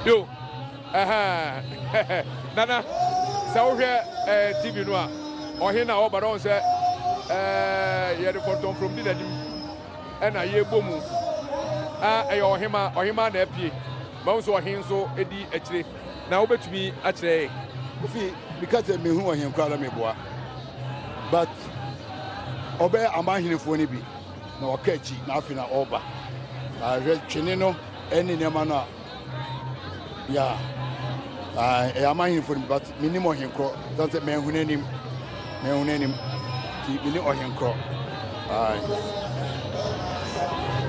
Yo, ɛhɛn, Nana, sɛ wohwɛ ɛɛ TV no a, ɔhen na ɔba na ɔn sɛ ɛɛ yɛde fɔntɔnfrom di n'anim ɛna yɛbɔ mu. A ɛyɛ ɔhema, ɔhema na apue. Mahu sɛ ɔhen nso di akyire. Na wobɛtumi akyerɛ yɛn? Kofi, meka sɛ mehu ɔhen koraa na meboa. But ɔbɛyɛ amanhenefoɔ no bi na waka akyi na afei na ɔreba. Ahwɛ twene no ne nneɛma no a ya ɛyɛ amanhenefoɔ no bi but menim ɔhen korɔ sane sɛ manhu n'anim manhu n'anim nti menim ɔhen korɔ.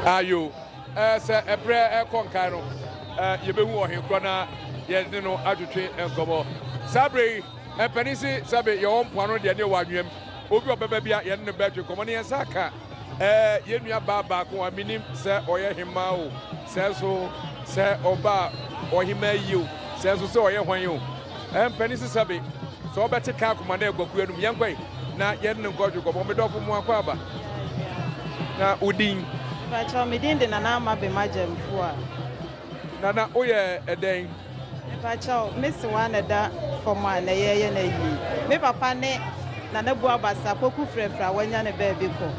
Ayo, sɛ ɛberɛ ɛkɔ nkan no yɛbɛhu ɔhen korɔ na yɛne no atwetwe nkɔmmɔ. Saa berɛ yi mpanin se sɛbe yɛwɔ mpoano deɛ ne yɛwɔ anweam. Obi a ɔbɛba bi a yɛne no bɛtwe nkɔmmɔ na yɛn nsa aka yɛn nua baa baako a menim sɛ ɔyɛ hemaa o, sɛ nso sɛ ɔba a ɔhemaa yie o, sɛ nso sɛ ɔyɛ hwan o. Mpanin se sɛbe sɛ ɔbɛte ka akoma na ɛkwaku anum. Yɛnkɔe na yɛne no nkɔtwe nkɔmmɔ. Me dɔfo mo akɔ aba. Na wo din? Mepakyɛw, me din de Nana Ama Bema Gyamfua. Nana, woyɛ ɛdɛn? Mepakyɛw, me sewa na ɛda fam a na yɛreyɛ no ayi. Me papa ne Nana Buabasa Poku Frɛfrɛ a wanya ne baabi kɔ.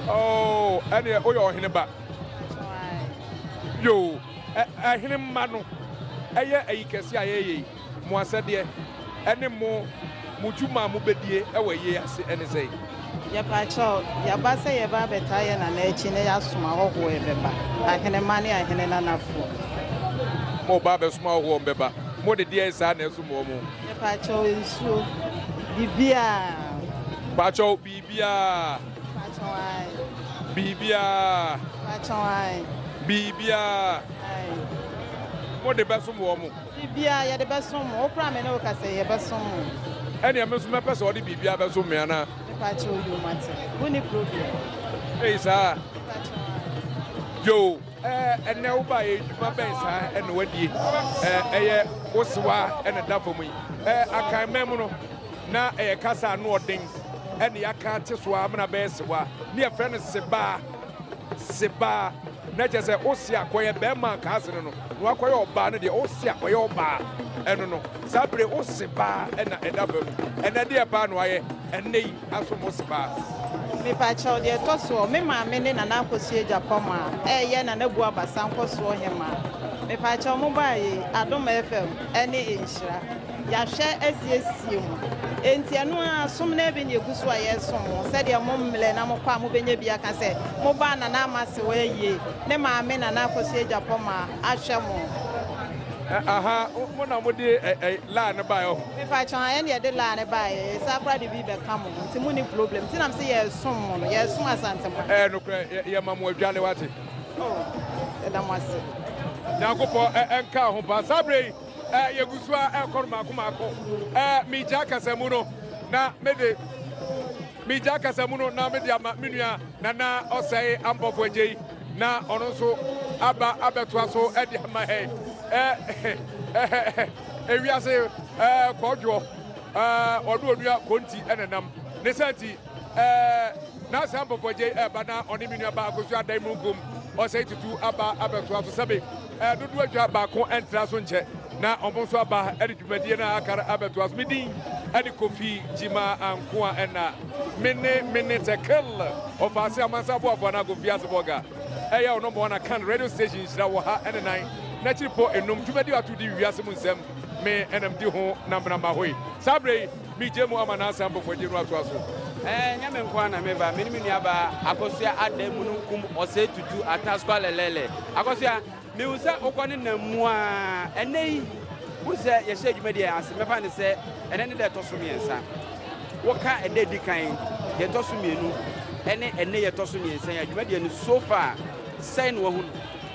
Oh, ɛneɛ woyɛ ɔhene ba. Yoo, ɛhene mma no ɛyɛ ayi kɛse a yɛyɛ yi. Mo asɛdeɛ ne mo mo dwuma a mobɛdie wɔ ayie ase ne sɛn? Yɛpakyɛw, yɛaba sɛ yɛreba abɛtaa yɛn nana akyi na yɛasom ahɔhoɔ a ɛbɛba, ahenemma ne ahene nanafoɔ. Moreba abɛsom ahɔhoɔ a wɔbɛba, mode deɛn saa na ɛsom wɔn? Yɛpakyɛw, nsuo, biribiara. Pakyɛw, biribiara. Pakyɛw, ae. Biribiara. Pakyɛw, ae. Biribiara. Ae. Mode bɛsom wɔn? Biribiara, yɛde bɛsom mo. Wo koraa me ne wo kasa yi, yɛbɛsom mo. Ɛneɛ me nso mɛpɛ sɛ ɔde biribiara bɛsom me anaa? Mepakyɛw yoo, mate. Wonni problem. Ei saa? Mepakyɛw ae. Yoo, ɛɛ ɛnɛ wobaeɛ yi, dwuma bɛn saa ɛna wadie? Ɛɛ ɛyɛ wo sewa ɛna ɛda fam yi. Ɛɛ Akanman mu no, na ɛyɛ kasa ano ɔden ɛna yɛaka ate so ara amena bɛyɛ sewa. Ne yɛfrɛ no sebaa. Sebaa. Na kyerɛ sɛ ose a kɔyɛ bɛrima a kaa sene no na wakɔyɛ ɔbaa no deɛ ose a ɔyɛ ɔbaa ɛno no saa bere ose baa ɛna ɛda fam ɛnɛ deɛ paa na wayɛ ɛnɛ yi asom ose baa. Mepakyɛw, deɛ ɛtɔ soɔ, me maame ne Nana Akosua Agyapong a ɛyɛ Nana Abu Abasa nkɔsoɔ hemaa. Mepakyɛw, mo baa yei, Adom FM ɛne Nhyira. Yɛahwɛ asiesie mo. Enti ɛno ara, som no ara bi na yɛgu so a yɛresom mo, sɛdeɛ mo mmerɛ na mokɔ a mobɛnya bi aka sɛ, mo ba Nana Ama Sewaa ayie, ne maame Nana Akosua Agyapong ahwɛ mo. Aha, mo na mode laa no baeɛ ɔho? Mepakyɛw, ae, ɛne yɛde laa no baeɛ, yɛsan koraa de bi bɛka mo ho, nti monni problem, nti na mese yɛresom mo no, yɛresom Asanteman. Ɛyɛ nokorɛ, yɛma mo adwale, wate? Oh, yɛda mo ase. Nyankopɔn nka ho paa. Saa berɛ yi, Eh, yɛgu so a ɛrekɔ no maako maako. Eh, megya kasamu no na mede megya kasamu no na mede ama me nua Nana Ɔsɛe Ampɔfo Agyei na ɔno nso aba abɛtoa so de ama hɛn. Eh, eh, ewiase eh, kɔɔdwoɔ eh, ɔne onua konti ɛna nam ne sɛ nti eh, na saa Ampɔfo Agyei ɛreba na ɔne me nua ba Akosua Adan Munkum Ɔsɛe Tutu aba abɛtoa so sɛbe Dodoɔ atwa baako ntra so nkyɛ na wɔn nso aba de dwumadie no a aka no abɛtoa so. Me din de Kofi Gyima Ankoa ɛna me ne me ne Tekel Ɔfaase Amansa Aboafo anaa Kofi Asebɔga ɛyɛ ɔno mmoa na kan radio station nhyira wɔ ha ɛne nan n'akyiri pɔ enum dwumadie ato di wiase mu nsɛm me ɛnam di ho na mena ma hoi saa berɛ yi megye mu ama n'asɛm bɔfɔgye no atoa so. Ɛɛ, nyɛ me nko ara na meba, me ne me nuabaa Akosua Ada Mununkum Osei Tutu Atasqua Lelele. Akosua, mehu sɛ wokɔ ne nam mu ara. Ɛnnɛ yi, wohu sɛ yɛhyɛ dwumadi a ase, mɛfa no sɛ ɛnnɛ ne da ɛtɔ so mmiɛnsa. Woka ɛda edi kan, deɛ ɛtɔ so mmienu, ɛne ɛnnɛ yi ɛtɔ so mmiɛnsa yi a, dwumadie no so far, sɛn na wahu no?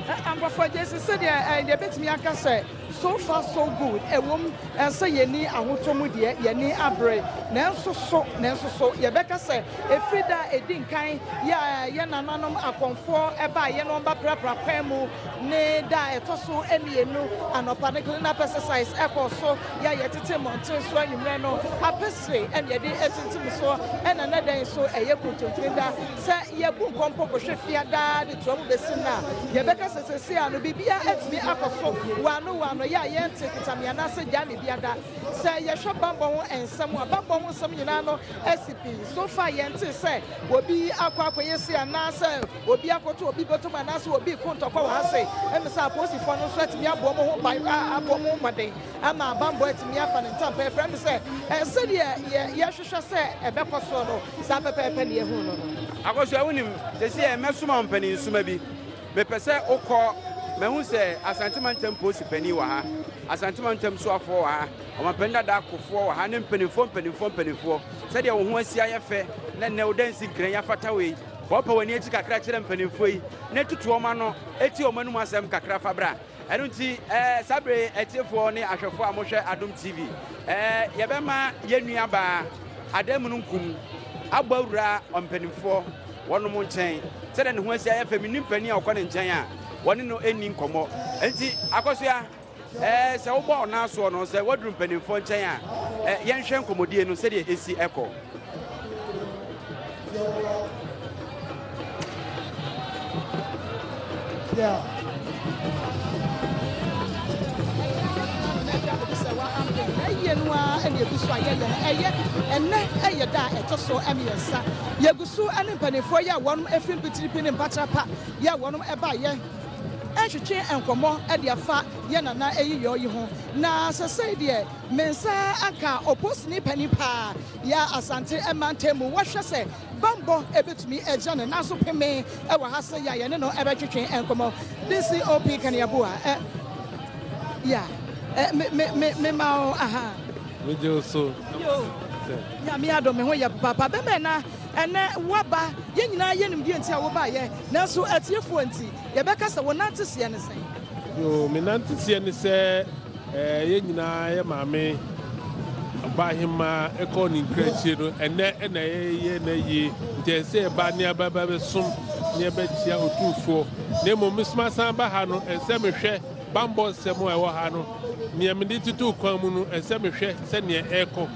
Nkurɔfoɔ gye sɛ sɛdeɛ yɛbɛtumi aka sɛ. So far so good, ɛwom sɛ yɛnni ahotɔ mu deɛ, yɛn ani abere, nanso so, nanso so yɛbɛka sɛ ɛfiri da a ɛdi nkan yɛ a yɛn nananom akɔmfoɔ baeɛ na wɔbɛprapra kwan mu ne da a ɛtɔ so mmienu anɔpa no clean up exercise ɛkɔɔ so yɛ a yɛtete mmɔnten so anwummerɛ no apesire ɛna yɛde atintim soɔ ɛna nɛ dɛn so ɛyɛ kontontini da sɛ yɛbu nkɔmpɔ kɔhwɛ fia daa de toa mu bɛsi nnɛ a yɛbɛka sɛ seesei a no biribiara atumi akɔ so wɔ ano wɔ ano yɛ a yɛnte kitame anaasɛ gyaa me biada. Sɛ yɛhwɛ bammɔ ho nsɛm a, bammɔ ho nsɛm nyinaa no asi pi. So far yɛntee sɛ obi akɔ akɔyɛ sei anaasɛ obi akɔto obi bɔtɔ mu anaasɛ obi reko ntɔkwa wɔ ha sei. Ɛne sɛ apolisifoɔ no nso atumi abɔ wɔn ho ban, abɔ wɔn ho mmɔden ama bammɔ atumi afa ne ntampɛ. Ɛfrɛ me sɛ sɛdeɛ yɛhwehwɛ sɛ ɛbɛkɔ soɔ no, saa pɛpɛɛpɛ na yɛhunu no no. Akosua, wonim, seesei mɛsoma wo mpaninsoma bi. Mepɛ sɛ wokɔ. Mahu sɛ Asante Mantam Polisi panin wɔ ha, Asante Mantam Soafoɔ wɔ ha, Ɔmampanin Dada Kofoɔ wɔ ha, ne mpanimfoɔ mpanimfoɔ mpanimfoɔ. Sɛdeɛ wo ho asi ayɛ fɛ na nnɛ wo dansi nkran yi afata wo yi, kɔpa w'ani akyi kakra kyerɛ mpanimfoɔ yi na tutu wɔn ano, tie wɔn anom asɛm kakra fa bra. Ɛno nti, eh, saa bere yi, atiefoɔ ne ahwɛfoɔ a mohwɛ Adom TV, eh, yɛbɛma yɛn nuabaa Adamununkum abɔ awura mpanimfoɔ wɔnom nkyɛn. Sɛdeɛ ne ho asi ayɛ fɛ, mennim panin a ɔkɔ ne nkyɛn a wɔne no nni nkɔmmɔ. Enti, Akosua, eh, sɛ wobɔ ɔnan soɔ no, sɛ woaduru mpanimfoɔ nkyɛn a, eh, yɛnhwɛ nkɔmmɔdie no sɛdeɛ ɛsi ɛkɔ. Yeah. Ɛyɛ no ara ɛna egu so a yɛyɛ no ɛyɛ ɛnɛ ɛyɛ da a ɛtɔ so mmiɛnsa yɛgu so ɛne mpanimfoɔ yi a wɔn efiri mpitiripi ne mpatrapa yɛ wɔn ɛba yɛ ɛtwetwe nkɔmɔ ɛde afa yɛ nana ɛyiyɔ yi ho na sɛsɛe deɛ me nsa aka oposini panin paa yɛ Asante mantam mu wɔhwɛ sɛ bammɔ ebetumi agya ne nan so peme ɛwɔ ha sɛ yɛ a yɛne no ɛbɛtwetwe nkɔmɔ. DCOP Kaniaboa ɛ ya ɛ me me me me ma o aha. Megye wo so. Yo. Nyame adom me ho yɛ papaapa. Bɛmɛ na ɛnɛ woaba yɛn nyinaa yɛnim deɛ nti a wobaayɛ nanso atiefoɔ nti yɛbɛka sɛ wo nante seɛ ne sɛn? Yo, me nante seɛ ne sɛ yɛn nyinaa yɛ maame ɔbaahemmaa ɛkɔɔ ne nkira akyire no ɛnɛ ɛna yɛyɛ na yie nti ɛsɛ sɛ yɛba ne aba ba bɛsom ne yɛbɛkyia otumfoɔ na mmom mesoma san ba ha no ɛsɛ mehwɛ bammɔ nsɛm a ɛwɔ ha no nea mede toto kwan mu no ɛsɛ mehwɛ sɛnea ɛrekɔ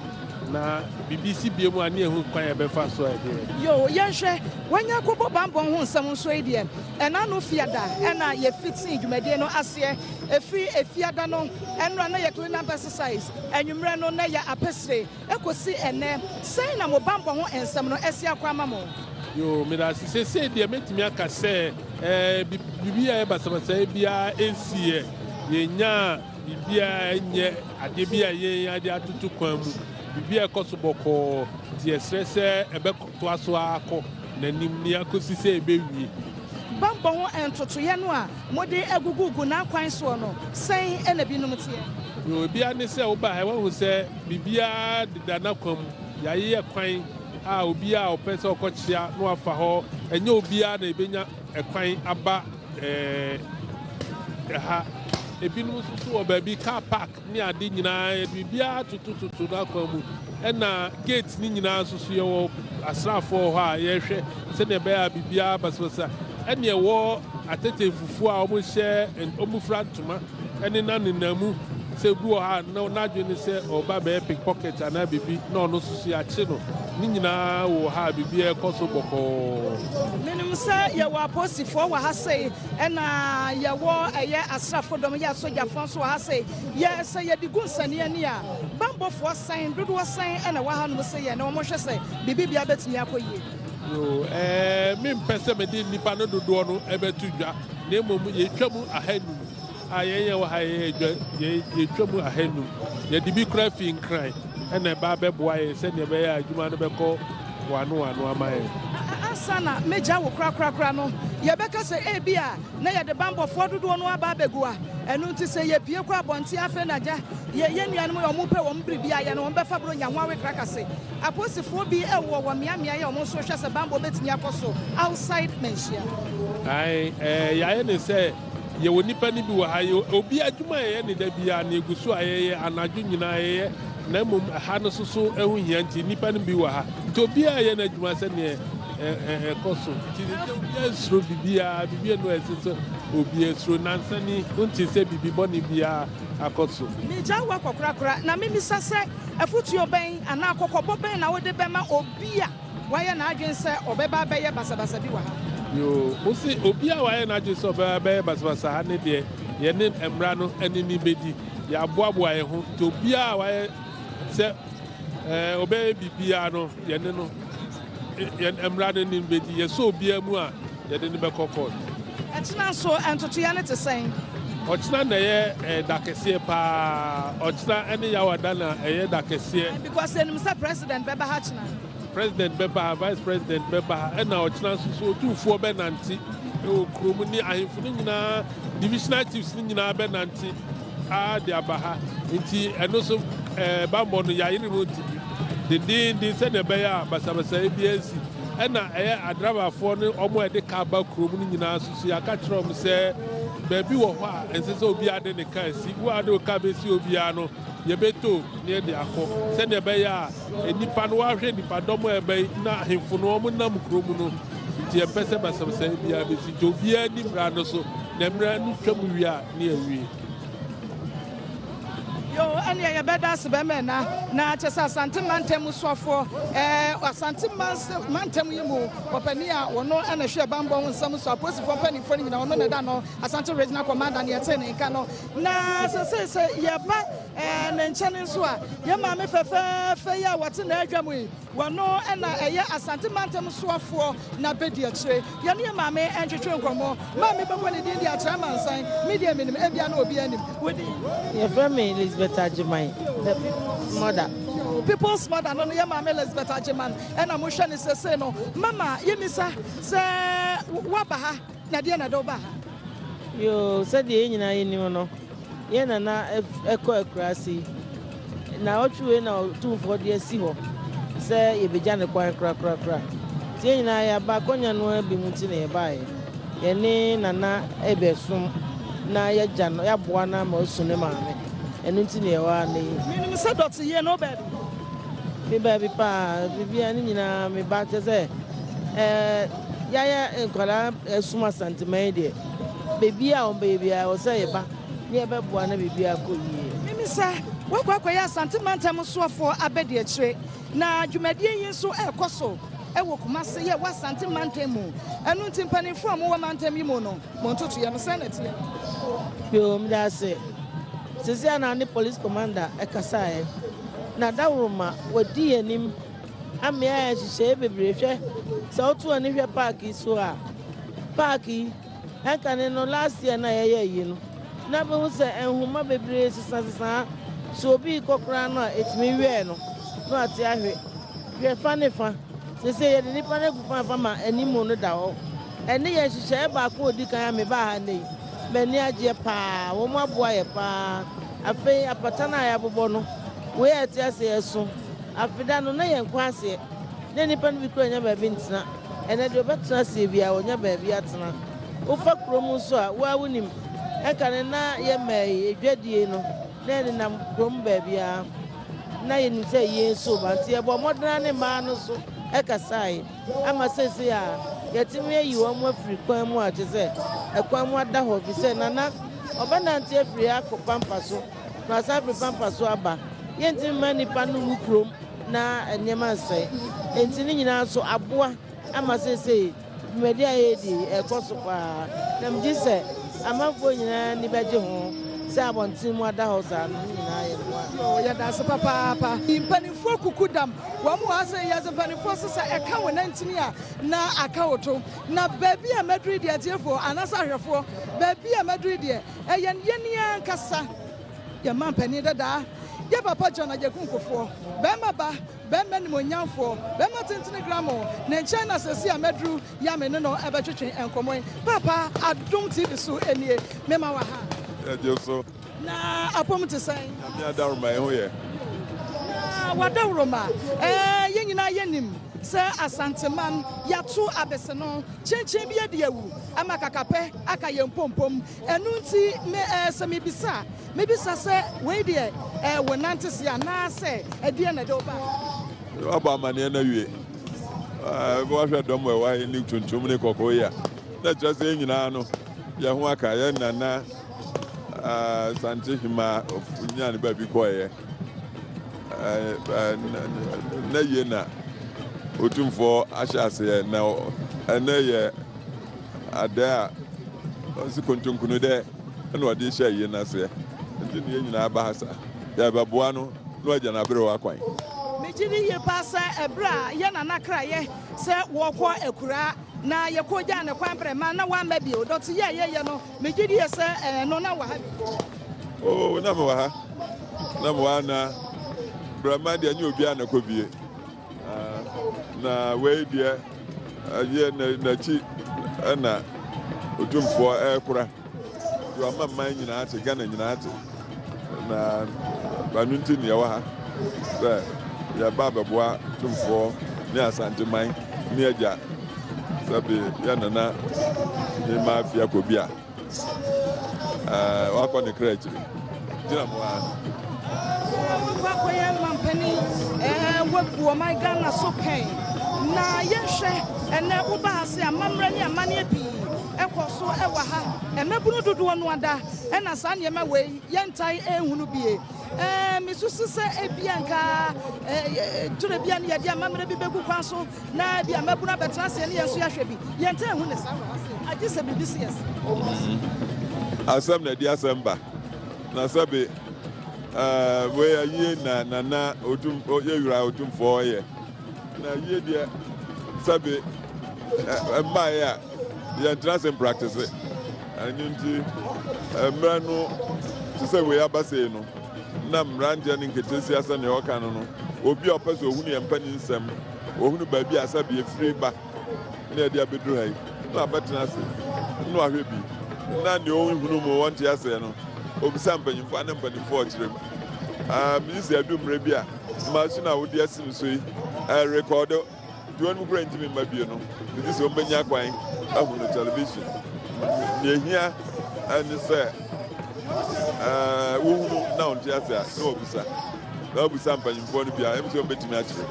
na biribi si bie mu a ne ɛho kwan yɛbɛfa so a ɛdeɛ. Yo, yɛnhwɛ wanya kɔbɔ bammɔ ho nsɛm nso yi deɛ ɛna no fiada ɛna yɛfiti dwumadie no aseɛ ɛfiri efiada no ɛnora na yɛ clean up exercise anwummerɛ no na yɛ apɛsire ɛkɔsi ɛnɛ sɛn na mo bammɔ ho nsɛm no ɛsi akɔ ama mo? Yo, meda ase. Seesei deɛ mɛtumi aka sɛ biribi a ɛyɛ basabasa biara ɛnsiiɛ. Yɛnyaa biribiara ɛnyɛ adeɛ bi a yɛn ade atoto kwan mu. Biribi a ɛkɔ so bɔkɔɔ nti yɛsrɛ sɛ ɛbɛtoa so akɔ n'anim ne akɔsi sɛ ɛbɛwie. Bammɔ ho ntotoeɛ no a mode agugugu n'akwan soɔ no sɛn ɛna binom teɛ? Yo, ebia ne sɛ woba ha woahu sɛ biribiara deda n'akwan mu. Yɛayeyɛ kwan a obiara a ɔpɛ sɛ ɔkɔkyea na wafa hɔ. Ɛnyɛ obiara na ebenya ɛkwan aba ha. Ebinom nso so wɔ baabi car park ne ade nyinaa yɛde biribiara totototo n'akwan mu. Ɛna gate ne nyinaa nso so yɛwɔ asraafoɔ wɔ hɔ a yɛrehwɛ sɛnea ɛbɛyɛ a biribiara basabasa. Ɛne ɛwɔ atete fufuo a wɔhyɛ wɔfura ntoma ɛne na nenam mu sɛ obi wɔ ha na n'adwene ne sɛ ɔba bɛyɛ pickpocket anaa biribi na ɔno nso so yɛakye no ne nyinaa wɔ ha a biribiara ɛkɔ so bɔkɔɔ. Menim sɛ yɛwɔ apolisifoɔ wɔ ha sei ɛna yɛwɔ ɛyɛ asraafo dɔm yɛ asogyafoɔ nso wɔ ha sei yɛ sɛ yɛde gu nsania ni a bambɔfoɔ sɛn dodoɔ sɛn ɛna wɔ ha nom sɛ yɛ na wɔhwɛ sɛ biribi bia bɛtumi akɔ yie. Yo, mempɛ sɛ mede nnipa no dodoɔ no ɛbɛto dwa na mmom yɛtwa mu ahanum a yɛn yɛ wɔ ha yɛyɛ dwa yɛtwa mu ahanum yɛde bi kora fi Nkran ɛna ɛba bɛboa yɛn sɛnea ɛbɛyɛ a adwuma no bɛkɔ wano wano ama yɛn. Ansa na megya wo korakorakora no yɛbɛka sɛ ebi a na yɛde bambɔfoɔ dodoɔ no aba abɛgu a ɛno nti sɛ yɛpie kɔ abɔnten afei na gya yɛ nuanom yɛ ɔmo pɛ wɔn biribi ayɛ no wɔn bɛfa buro nya ho awekra kase apolisifoɔ bi ɛwɔ wɔ mmeammea yɛ ɔmo nso hwɛ sɛ bambɔ bɛtumi akɔ so outside Manhyia. Ae, yɛayɛ ne sɛ Yɛwɔ nnipa no bi wɔ ha yi, obi adwuma a yɛyɛ ne da biara no yɛgu so a yɛyɛ, anadwo nyinaa yɛyɛ, na mmom ɛha no nso so ho hia nti nnipa no bi wɔ ha. Nti obiara yɛ n'adwuma sɛdeɛ ɛkɔ so. Nti sɛ obiara nsuro biribiara, biribi anu a ɛsɛ sɛ obiara suro. Nansa ni, wonte sɛ biribi bɔne biara akɔ so. Megyaa wo akɔ korakora, na memmisa sɛ, afotuo bɛn anaa kɔkɔbɔ bɛn na wode bɛma obi a wayɛ n'adwene sɛ ɔbɛba abɛyɛ basabasa bi wɔ ha? Yoo, mo se obi a wayɛ n'adwene sɛ ɔbɛba abɛyɛ basabasa ha no deɛ, yɛne mmara no ne no bɛdi. Yɛaboaboa yɛn ho, nti obiara a wayɛ sɛ ɛɛ ɔbɛyɛ biribiara no, yɛne no, yɛn mmara no ne no bɛdi. Yɛsɔ obiara mu a, yɛde no bɛkɔ court. Ɛkyena nso, ntotoeɛ no te sɛn? Ɔkyena na ɛyɛ da kɛseɛ paa. Ɔkyena ne Yawada na ɛyɛ da kɛseɛ. Because yɛnim sɛ president bɛba ha kyena. President bɛba ha, vice president bɛba ha, ɛna ɔkyena nso so otumfoɔ bɛnante wɔ kurom ne ahemfo no nyinaa, divisional chiefs no nyinaa bɛnante ara de aba ha. Nti ɛno nso ɛɛ bammɔ no yɛayere mu dendeenden sɛnea ɛbɛyɛ a basabasayɛ biara nsi. Ɛna ɛyɛ adrabafoɔ ne wɔn a ɛde kaa ba kurom no nyinaa nso so yɛaka kyerɛ wɔn sɛ baabi wɔ hɔ a ɛnsɛ sɛ obiara de ne kaa si. Wo a wode wo kaa bɛsi obiara no, yɛbɛtow na yɛde akɔ sɛnea ɛbɛyɛ a Nnipa no, wɔahwɛ nnipadɔm a ɛba yi na ahemfo no wɔnam kurom no nti yɛmpɛ sɛ basabasayɛ biara bɛsi nti obiara ni mmara no so na mmara no twam wie a ne yɛawie. Yoo ɛneɛ yɛbɛda ase bɛma ɛna na kyɛ sɛ Asante mantam mu soafoɔ ɛɛ Asante mantam yi mu ɔpanin a ɔno ɛna ɛhwɛ banbɔ ho nsɛm so apolisifoɔ mpanimfoɔ no nyinaa ɔno na ɛda no Asante Regional Commander ne yɛtee ne nka no na sɛsei sɛ yɛba Ɛɛ, ne nkyɛn nso a, yɛn maame fɛfɛɛfɛ yi a wɔte n'adwa mu yi, wɔno na ɛyɛ Asante mantam soafoɔ n'abadiakyire. Yɛne yɛn maame ntwetwe nkɔmmɔ. Maame bɛbɔ ne din de akyerɛ amansan. Me deɛ menim, ebia na obiara nnim. Wo din? Yɛfrɛ me Elizabeth Agyeman, the people's mother. People's mother no no, yɛn maame Elizabeth Agyeman ɛna mohwɛ no sesei no. Mama, yɛmmisa sɛ woaba ha? Na deɛn na ɛde wo baa ha? Yoo, sɛdeɛ yɛn nyinaa yɛnim no, yɛn nana kɔ akuraase yi. Nnawɔtwe wei na Otumfoɔ de asi hɔ sɛ yɛbɛgya ne kwan korakorakora. Nti yɛn nyinaa yɛaba, akɔnya no ara bi mu nti na yɛbaeɛ. Yɛne nana rebɛsom na yɛagya no, yɛaboa no ama wasu ne maame. Ɛno nti na yɛwɔ ha nnɛ yi. Menim sɛ dɔte yie na wobaa bi. Mebaa bi paa, biribiara ne nyinaa meba kyerɛ sɛ ɛɛ. Yɛayɛ nkwadaa ɛsom Asanteman yi deɛ, baabiara a wɔbɛyɛ biara ɛwɔ sɛ yɛba na yɛbɛboa na biribiara akɔ yie. Mimisa, Woakɔ akɔyɛ Asante Mantam soafoɔ abadiakyire, na dwumadie yi nso rekɔ so wɔ Kumase yɛ wɔ Asante Mantam mu, ɛno nti mpanimfoɔ a mowɔ mantam yi mu no, mo ntotoeɛ no sɛn na ɛteɛ? Yoo, meda ase. Seesei a na ne Police Commander kasaeɛ, na Dawuroma wadi yɛn anim. Amee ayɛ nhyehyɛe bebree. Hwɛ, sɛ woto w'ani hwɛ park yi so a, park yi, ɛnkane no last year na yɛyɛ yi no, na bɛhu sɛ nhoma bebree sesasesa ha. Sɛ obi rekɔ koraa no a, ɛtumi wɛɛ no na wate ahwe. Hwɛ fa ne fa. Seesei yɛde nnipa no agu fa fa ma animu no da hɔ. Ɛne yɛ nhyehyɛe baako a ɔdi kan a mebaa ha nnɛ yi, m'ani agyeɛ paa. Wɔn aboa yɛ paa. Afei apata no a yɛabobɔ no, wei a ɛte ase ɛso. Afeda no, na yɛnkɔ aseɛ. Na nnipa no bi koraa nnya baabi ntena. Ɛnnɛ deɛ ɔbɛtena aseɛ biara, ɔnya baabi atena. Wofa kurom nso a, wo ara wonim. Ɛnkane na yɛmmaa yi, dwadie no, na yɛnenam kurom baabiara. Na yɛnim sɛ yei nso reba. Nti yɛbɔɔ mmɔden ara ne mmaa no nso kasaeɛ ama seesei a yɛatumi ayi wɔn afiri kwan mu a kyerɛ sɛ ɛkwan mu ada hɔ ɛfiri sɛ Nana ɔbɛnante afiri ha akɔ Pampa so. Na ɔsan firi pampa so aba. Yɛntumi mma nnipa no ngu kurom na nneɛma nsɛe. Enti ne nyinaa nso aboa ama seesei dwumadi a yɛredi yi ɛrekɔ so paa. Na megye di sɛ amanfoɔ nyinaa ani bɛgye ho sɛ abɔnten mu ada hɔ saa no, ne nyinaa yɛ mmoa. Yoo yɛda ase papaapa. Mpaninfoɔ kuku dam wɔn wɔ ha sɛ yɛdze mpaninfoɔ se sɛ ɛka wo nantini a na aka wo to na baabi a maduru yi deɛ atiefoɔ anaasɛ ahwɛfoɔ baabi a maduru yi deɛ Ɛyɛ yɛn ankasa yɛn mampanin dadaa, yɛn papa John Agyekum Kufuor, barima ba, barima animuonyamfoɔ, barima tentene gramoo, ne nkyɛn na seesei a maduru yi a me ne no bɛtwetwe nkɔmmɔ yi. Paapa, Adom TV so nie, mema wo aha. Yɛgye so. Na apɔm te sɛn? Nyame adaworoma, ɛho yɛ. Na w'adaworoma, ɛɛ, yɛn nyinaa yɛnim. sɛ Asanteman yɛato abese no kyenkyen bi adi awu ama kakapɛ aka yɛn mpompom. Ɛno nti me ɛɛ sɛ mebisa a, mebisa sɛ wei deɛ ɛɛ wo nante seɛ anaa sɛ ɛdeɛn na ɛde wo baa ha? Woabɔ amanneɛ no awie. Woahwɛ dɔm a ɛwɔ ha yi ne tuntum ne kɔkɔɔ yi a, na ɛkyerɛ sɛ yɛn nyinaa no, yɛn ho aka. Yɛn nana Asante Hema nyaa ne baabi kɔeɛ. Na yie na Otumfoɔ ahyɛ aseɛ na ɛnɛ yɛ adɛ a ɔsi kontonkunu dɛ ɛna ɔde hyɛ yie no aseɛ. Nti ne yɛn nyinaa ba ha sa yɛbɛboa no na wagya n'aberewa kwan. Megye di yie paa sɛ ɛberɛ a yɛn nana kraeɛ sɛ wɔrekɔ akuraa na yɛkɔgyaa no kwan berɛ ma na wamma bio. Dɔteyɛ a yɛyɛ no, megye die sɛ ɛno na wɔ ha bi. Oh, na mewɔ ha. Na mewɔ ha na brɛma deɛ nyɛ obiara na kɔ bie. Ah, na wei deɛ ɛyɛ n'akyi ɛna otumfoɔ ɛrekora. Nti wama man nyinaa te, Ghana nyinaa te. Na ɛno nti na yɛwɔ ha sɛ yɛba abɛboa Tumfoɔ ne Asanteman ne agya sɛbe yɛ nana Hema Afia Kobia ɛɛ wakɔ ne kra akyiri. Gyina mo ara. Wakɔ akɔyɛ mampanin ɛɛ wabu ɔman Ghana so pɛn. Na yɛnhwɛ ɛnɛ woba ha sɛ amammerɛ ne amanneɛ pii ɛkɔ so ɛwɔ ha. Mmabunu dodoɔ no ada ɛna saa nneɛma wei yɛntae nhunu bie. Ɛɛ mesusu sɛ ebia nka ɛɛ twerɛ bia no yɛde amammerɛ bi bɛgu kwan so na ebia mmabunu abɛtena aseɛ ne yɛn nso yɛahwɛ bi. Yɛntae nhu ne saa wɔ ha sei, agye sɛ biribi si yɛn Asɛm na ɛde asɛm ba. Na sɛbe ɛɛ wei ayie na nana otum yɛwura otumfoɔ yɛ. Na ayie deɛ sɛbe mmaeɛ a yɛntena ase mpraktese. Ɛno nti, mmerɛ no te sɛ wei aba sei no, na mmeranteɛ no nketesia sɛdeɛ ɔka no no, obi a ɔpɛ sɛ ɔhunu yɛn mpanin nsɛm, ɔhunu baabi a sɛbe ɛfiri ba na yɛde abɛduru ha yi, na wabɛtena ase na wahwɛ bi, na deɛ ɔnhunu mu ɔnte aseɛ no, ɔbisa mpanyimfoɔ a na mpanimfoɔ ɔkyerɛ mu. Ah, megye sɛ adu mmerɛ bi a, machine a wode asi me so yi, ɛrekɔdo. Nti wɔn mu kura ntumi mma bio no, megye sɛ wɔbɛnya kwan ahu no television. Nea ehia ne sɛ wohunu na wɔnte ase a, na wɔbisa. Na wɔbisa mpanyimfoɔ no bi a, ɛm sɛ wɔbɛtumi akyerɛ.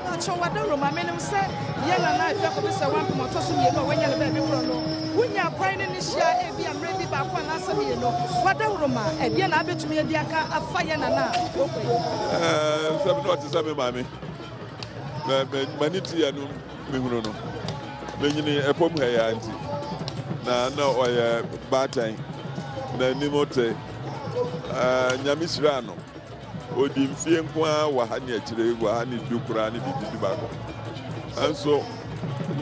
Mepakyɛw w'adaworoma, menim sɛ yɛn nana Afia Kobi sɛ wampem ɔtɔ so mmienu a wanya no baabi korɔ no, wonyaa kwan ne no hyiaa ebia mmerɛ bi baako anaasɛ mmienu. W'adaworoma, ɛdeɛn na abɛtumi adi aka afa yɛn nana a ɔkɔ yi ho? Ɛɛ, sɛ na ɔte sɛ me maame. M'ani teɛ no mehunu no. Menyini ɛfam ha yi ara nti, na na ɔyɛ baatan, n'anim te. Nyame hyiraa no, ɔdi mfie nko ara wɔ ha ne akyire, wɔ ha ne du koraa ne biribi du baako. Nso,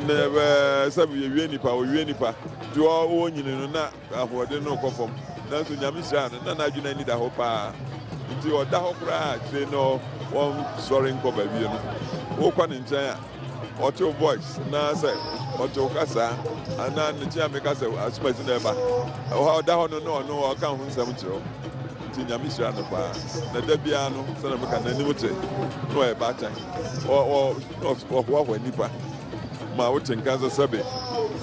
sɛ yɛwie nipa, ɔwie nipa, nti ɔnyini no na Ahoɔden no rekɔ fam, nanso Nyame hyiraa no, na n'adwene ani da hɔ paa. Nti ɔda hɔ koraa a, akyire no wɔnsɔre nkɔ baabi no, wokɔ ne nkyɛn a, ɔte wo voice na sɛ ɔte wo kasaa anaa ne kyɛn a meka sɛ asomasi na ɛba. Ɛwɔ ɔda hɔ no na ɔno ɔka ho nsɛm kyerɛ wo. Nti Nyame hyira no paa. Na da biara no, sɛdeɛ meka n'anim te, na ɔyɛ baatan. Ɔhoahoa nnipa. ma wote nka sɛ sɛbe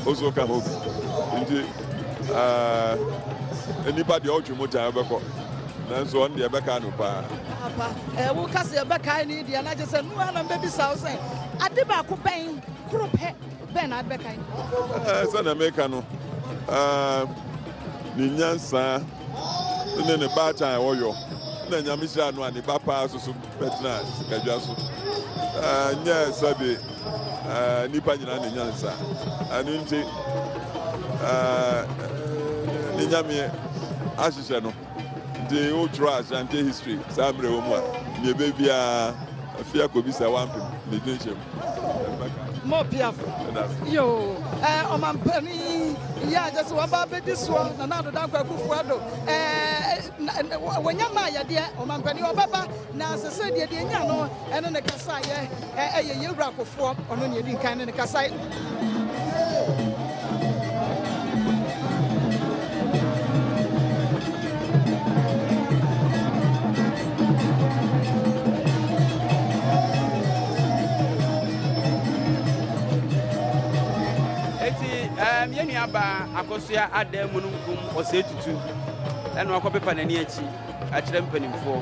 wo nso woka ho bi nti nnipa deɛ ɔtwe mu tan wobɛkɔ nanso ɔno deɛ ɛbɛka no paa. Papa, eh, wo ka sɛ yɛbɛkae ne deɛ na kyerɛ sɛ nua na mbɛbisa wo sɛ ade baako bɛn koro pɛ bɛn na adebɛkae? Eh, sɛnea meka no, eh, ne nyansa ne ne baatan a ɔyɔ na Nyame hyira no a ne ba paa so so bɛtena sikadwa so. Nyɛ sɛbe nnipa nyinaa na nyansa. Ɛno nti, ne Nyame ahyehyɛ no. Nti wotwerɛ Ashanti history saa mmerɛ wɔ mu a, nea ɛbɛ biara afei akɔbisa wampem ne din hyɛ mu. Mo piafo. Yo, eh, ɔmampanin yɛ agye sɛ wɔba abɛdi soɔ Nana Addo Dankwa Akufo-Addo eh, Wɔnya maa yɛdeɛ ɔmampanin ɔbɛba na sese deɛ deɛ nya no ɛne ne kasa yɛ ɛyɛ yɛ wura kofoɔ ɔno ne edi nkan ne ne kasa. Akosua adan mununkum ɔsɛe tutu ɛna wakɔpepa n'ani akyi akyerɛ mpanimfoɔ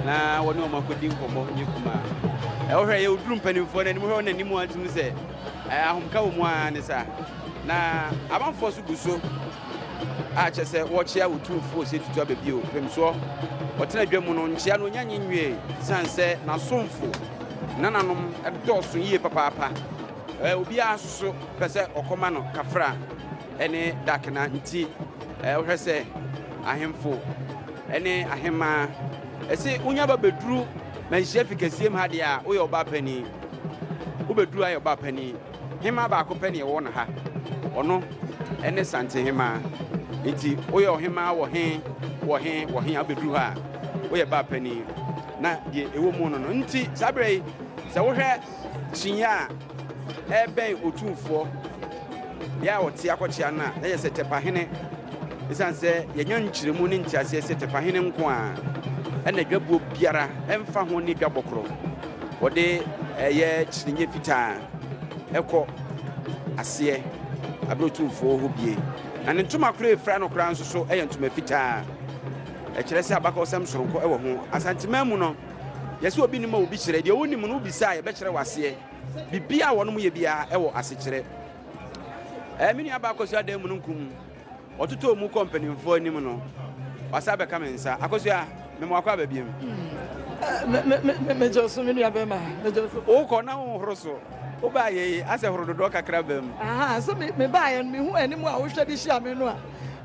na wɔne wɔn akɔdi nkɔmmɔ nyɛ kumaa. Wohwɛ yɛ woduru mpanimfoɔ no anim hwɛ wɔn anim a tumi sɛ ahomka wɔ mu ara ne saa. Na amanfoɔ so gu so a kyerɛ sɛ wɔkyea Otumfoɔ Osei Tutu aba bio pemsoɔ. Ɔtena dwa mu no nkyea no ɔnya nye nwie sane sɛ n'asomfo nananom dɔɔso yie papaapa. Obiara nso so pɛ sɛ ɔkɔma no kafra ne dakena nti wohwɛ sɛ ahemfo ne ahemmaa ɛse wonya ba bɛduru manhyia fi kɛseɛ mu ha deɛ a woyɛ ɔbaa panin wobɛduru ayɛ ɔbaa panin hemaa baako pɛ ne ɛwɔ no ha ɔno ne sante hemaa nti woyɛ ɔhemaa wɔ he wɔ he wɔ he a wobɛduru ha a woyɛ baa panin na deɛ ɛwɔ mu no no nti saa berɛ yi sɛ wohwɛ Kyiniiɛ a ɛrebɛn Otumfoɔ bea a ɔte akɔkyea no a, na yɛ sɛ Tɛpahene. Esiane sɛ yɛanya nkyerɛmu ne nteaseɛ sɛ Tɛpahene nko ara na dwabuo biara ɛmfa ho ne dwabɔ korɔ wɔde ɛyɛ kyiniiɛ fitaa ɛkɔ aseɛ aberɛ Otumfoɔ hɔ bie. Na ne ntoma korɔ ɛfira no koraa nso so ɛyɛ ntoma fitaa. Ɛkyerɛ sɛ abakɔsɛm soronko ɛwɔ ho. Asanteman mu no, Yɛse obi nim a obi kyerɛ, deɛ wonim no wobisa a yɛbɛkyerɛ wo aseɛ. Biribiara a wɔnom yɛ biara ɛwɔ asekyerɛ. Ɛɛ me nua baa Akosua dan mununkum, ɔtotɔɔ mu kɔ mpanimfoɔ anim no, wasa abɛka me nsa. Akosua, mema wakɔ aba biom. Megye so me nua bɛma, megye so. Wokɔ na wohoro so. Wobaa yɛ yi, asɛ horo dodoɔ kakra ba mu. Aha, sɛ mebaeɛ no, mehu anim a wohwɛ de hyia me no a,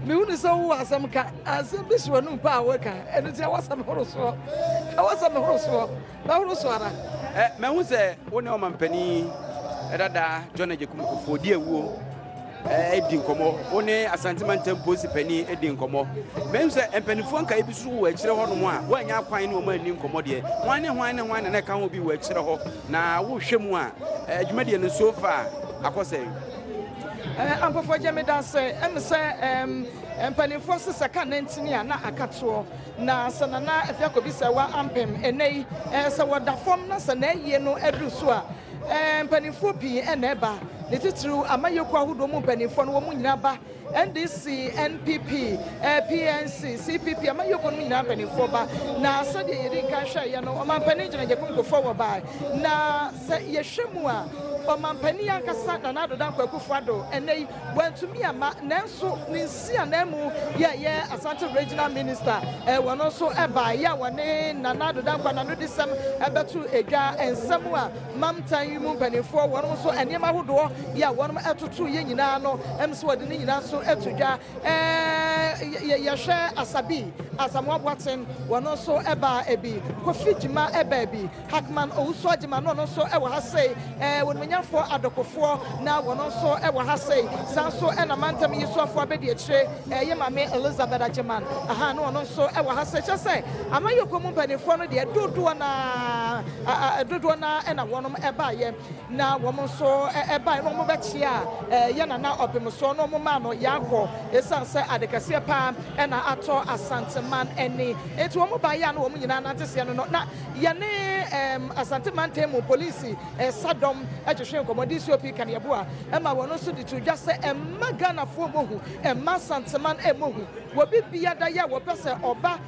Mehu no sɛ wowɔ asɛm ka, asɛm bi hyɛ w'anom paa a woka, ɛno nti ɛwɔ sɛ mehoro soɔ, ɛwɔ sɛ mehoro soɔ, mɛhoro so ara. Ɛ, mahu sɛ wo ne ɔmampanin dada John Agyekum Kufuor di awuo di nkɔmmɔ, wo ne Asante Mantam Polisi panin di nkɔmmɔ. Mahu sɛ mpanimfoɔ nkaeɛ bi nso wɔ akyire hɔnom a woannya akwan ne wɔn anni nkɔmmɔ deɛ. Hwan ne hwan ne hwan na na ɛka ho bi wɔ akyire hɔ? Na wohwɛ mu a, dwumadie no so far akɔ sɛn? Ampofo gye me dase ɛne sɛ mpanimfoɔ se sɛ ka nantini a na aka toɔ na sɛ Nana Afia Kobi Sɛwa ampem ɛnɛ yi sɛ wɔda fam na sɛ n'ayie no aduru so a mpanimfoɔ pii na ɛba ne titiriw amayɛkuo ahodoɔ mu mpanimfoɔ no wɔn nyinaa ba NDC, NPP, PNC, CPP amayɛkuo no mu nyinaa mpanimfoɔ ba na sɛdeɛ yɛdi nkan hwɛeɛ no ɔmampanin gyina Gyakum Kufuor wɔ bae na Sɛ yɛhwɛ mu a, ɔmampanin ankasa Nana Addo Dankwa Akufo-Addo ɛnnɛ yi wantumi amma nanso ne nsiananmu yɛ a ɛyɛ Asante Regional Minister wɔno nso baeɛ a wɔne Nana Addo Dankwa n'anodisɛm bɛto dwa nsɛm a mantam yi mu mpanimfoɔ wɔnom nso nneɛma ahodoɔ yɛ a wɔnom totoeɛ nyinaa no ɛm sɛ wɔde ne nyinaa nso to dwa. Yɛhwɛ Asabi Asamoah Boateng wɔno nso baa bi, Kofi Gyima baa bi. Hackman Owusu Agyemang na ɔno nso wɔ ha sei, Onimuonyamfoɔ Adokofoɔ na wɔn nso wɔ ha sei, saa nso na mantam yi soafoɔ abɛdiakyire yɛ Maame Elizabeth Agyemang, aha na ɔno nso wɔ ha sei. Kyerɛ sɛ amanyɔkuo mu mpanimfoɔ no deɛ dodoɔ no ara dodoɔ no ara na wɔn baeɛ na wɔn nso baeɛ na wɔn bɛkyea yɛ Nana Ɔpemsoɔ na wɔn maa no yaakɔ ɛsiane sɛ ade kɛseɛ paa na atɔ Asanteman ani nti wɔn baeɛ a na wɔn nyinaa nante seɛ no no na Yɛne Asante Mantam mu Polisi sadɔm twetwee nkɔmmɔ, DCOP Kaneaboa ma wɔn nso de too dwa sɛ ɛmma Ghanafoɔ mmɔ hu, ɛmma Asanteman mmɔ hu. Wɔ biribiara yɛ a wɔpɛ sɛ ɔba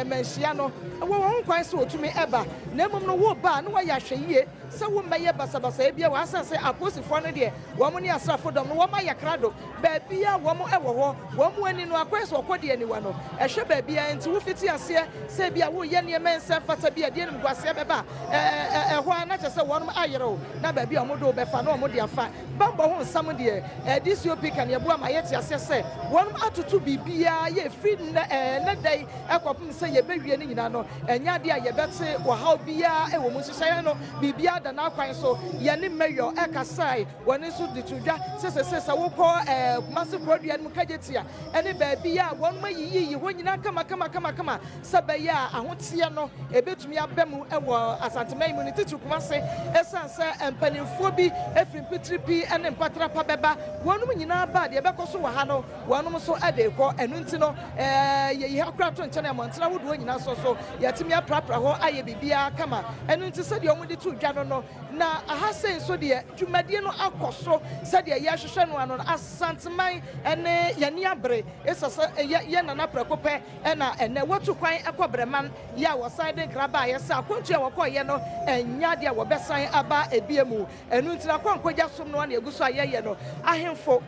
manhyia no, wɔ wɔn ho kwan sɛ wɔtumi ba, na mmom no woreba a na woayɛ ahwɛyie sɛ wommɛyɛ basabasayɛ biara wɔ ha sane sɛ apolisifoɔ no deɛ wɔn ne asraafo dɔm no wɔn ayɛ krado baabiara wɔn wɔ hɔ wɔn ani no akɔyɛ sɛ ɔkɔ deɛ aniwa no ɛhwɛ baabiara nti wofiti aseɛ sɛ ebia woreyɛ nneɛma ɛnsɛ mfata bi a ɛde animguaseɛ bɛba a ɛhɔ ara na kyerɛ sɛ wɔn ayere wo na baabi a wɔde wo bɛfa na wɔde afa bammɔ ho nsɛm deɛ DCOP Kaneaboa ma yɛte aseɛ sɛ wɔn atoto biribiara yɛ ɛfiri nnɛ da yi kɔpem sɛ yɛbɛwie no nyinaa no Ɛnyɛ ade a yɛbɛte ɔhaw biara wɔ mu. Nhyehyɛe no, biribiara da n'akwan so. Yɛne Mayor kasae, wɔn nso de too dwa sɛ seesei sɛ wokɔ Kumasi Kurodua no mu Kejetia ne baabi a wɔnom ayiyiyi hɔ nyinaa kamakamakamakama sɛ ɛbɛyɛ a ahoteɛ no ɛbɛtumi aba mu wɔ Asanteman mu, ne titiriw Kumasi, ɛsiane sɛ mpanimfoɔ bi firi Mpitiripi ne Mpatrapa bɛba. Wɔnom nyinaa ba a, deɛ ɛbɛkɔ so wɔ ha no, Wɔnom nso de rekɔ. Ɛno nti no, yɛyi ha koraa to nkyɛn, mmɔntene ahodoɔ nyinaa nso so, yɛatumi aprapra hɔ ayɛ biribiara kama. Ɛno nti sɛdeɛ wɔde too dwa no no, Na aha sei nso deɛ, dwumadie no akɔ so sɛdeɛ yɛrehwehwɛ no ano no. Asanteman ne yɛn ani abere ɛsiane sɛ yɛ yɛn nana prɛko pɛ na ɛnnɛ watu kwan kɔ Brɛman yɛ a wɔsan de nkra baeɛ sɛ akwantuo a wɔkɔeɛ no nyɛ adeɛ a wɔbɛsan aba ebia mu. Ɛno nti no akwankogya som no ara na yɛgu so a yɛyɛ no. Ahemfo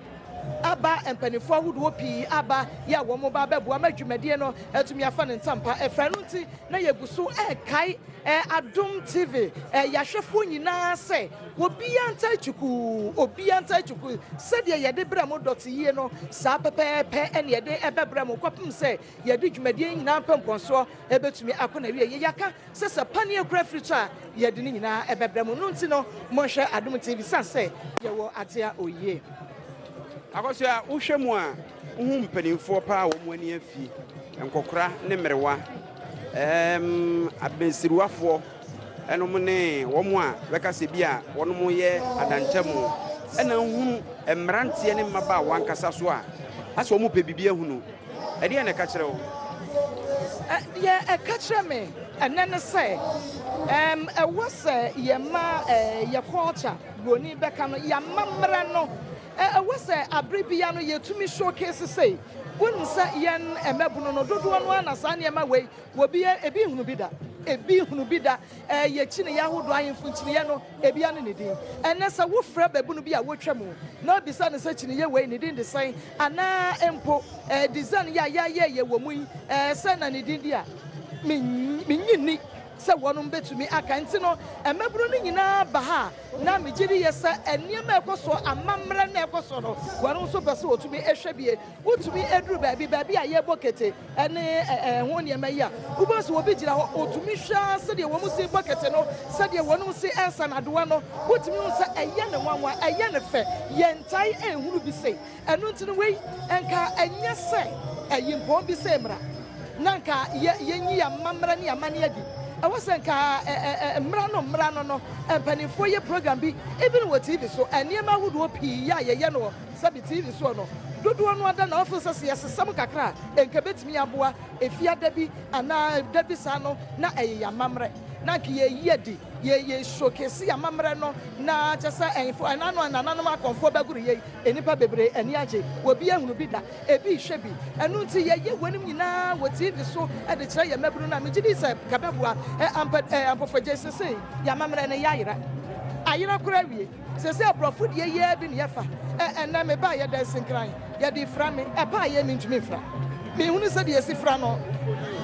aba, mpanimfoɔ ahodoɔ pii aba yɛ a wɔn ba abɛboa ma dwumadie no atumi afa ne ntampa afira. Ɛno nti na yɛgu so rekae Adom TV yɛahwɛfoɔ nyinaa sɛ obiara ntae kyukuu, obiara ntae kyukuu. Sɛdeɛ yɛde brɛ mo dɔte yie no, saa pɛpɛɛpɛ na yɛde bɛbrɛ mo kɔpem sɛ yɛde dwumadie yi nyinaa mpɔmpɔnsoɔ bɛtumi akɔ n'awieɛ. Yɛaka sɛ sɛ paneɛ kura firi tɔ a, yɛde ne nyinaa bɛbrɛ mo. Ɛno nti no, monhwɛ Adom TV sane sɛ yɛwɔ atea oyie. Akosua, wohwɛ mu a, wohu mpanimfoɔ paa a wɔn ani afi, nkɔkora ne mmerewa, ɛɛm, abasiriwafoɔ nom ne wɔn a bɛka sɛ bi a wɔnom yɛ adantamu, ɛna wohunu mmeranteɛ ne mmabaawa ankasa so a, asɛ wɔn pɛ biribi ahunu. Ɛdeɛn na ɛka kyerɛ wo? Deɛ ɛka kyerɛ me ɛnnɛ ne sɛ, ɛwɔ sɛ yɛma yɛ culture, buroni bɛka no, yɛn amammerɛ no, ɛwɔ sɛ abere biara no yɛtumi showcase sei. Wonim sɛ yɛn mmabunu no dodoɔ no ara na saa nneɛma wei wɔbi ebi nhunu bi da, ebi nhunu bi da. Yɛ kyiniiɛ ahodoɔ, ahemfo nkyiniiɛ no, ebia ne ne din. Ɛnnɛ sɛ wofrɛ babunu bi a wotwa mu na wobisa no sɛ kyiniiɛ wei ne din de sɛn anaa mpo design yi a yɛayɛ yɛ wɔ mu yi sɛn na ne din di a, mennye nni sɛ wɔnom bɛtumi aka. Nti no mmabunu no nyinaa ba ha a, na megye di yɛ sɛ nneɛma a ɛkɔ soɔ, amammerɛ no a ɛkɔ soɔ no, wɔnom nso pɛ sɛ wɔtumi hwɛ bie. Wotumi duru baabi, baabi a yɛbɔ kete ne ɛho nneɛma yi a, wobɛhu sɛ obi gyina hɔ, ɔtumi hwɛ ara sɛdeɛ wɔn si bɔ kete no, sɛdeɛ wɔn si resa no adowa no, wotumi hu sɛ ɛyɛ no nwanwa, ɛyɛ no fɛ. Yɛntae nhunu bi sei. Ɛno nti no wei, nka ɛnyɛ sɛ ayimpɔn bi sei mmra, na nka yɛ, yɛnyi yɛn amammerɛ ne yɛn amanneɛ adi. Ɛwɔ sɛ nka ɛ, ɛ, ɛ, mmra no mmra no no, mpanimfoɔ yɛ program bi, even wɔ TV so, nneɛma ahodoɔ pii a yɛyɛ no wɔ Sɛbi TV soɔ no, dodoɔ no ara da na wɔfeel sɛ sɛ yɛsesa mu kakra a, nka ɛbɛtumi aboa. Efiada bi anaa da bi saa no, na ɛyɛ yɛn amammerɛ. Na anka yɛreyi adi, yɛ, yɛ showcase yɛn amammerɛ no, na kyerɛ sɛ ɛhemfo, ɛna no a nananom akɔmfoɔ bɛgoro yei, nnipa bebree ani agye. Obi ahunu bi da, ebi rehwɛ bi. Ɛno nti yɛyɛ weinom nyinaa wɔ TV so de kyerɛ yɛn mmabunu no a, megye di sɛ nka ɛbɛboa. Ɛ, ampa, ɛ, Ampofo-Adjei, seesei yɛn amammerɛ no, yɛayera. Ayera koraa awie. Seesei aborɔfo deɛ yi ara bi na yɛfa. Ɛ, ɛnnɛ mebaa yɛ dansinkran, yɛde refira me. Ɛpa a yɛ mentumi mfira. Menhunu sɛdeɛ yɛsi fira no.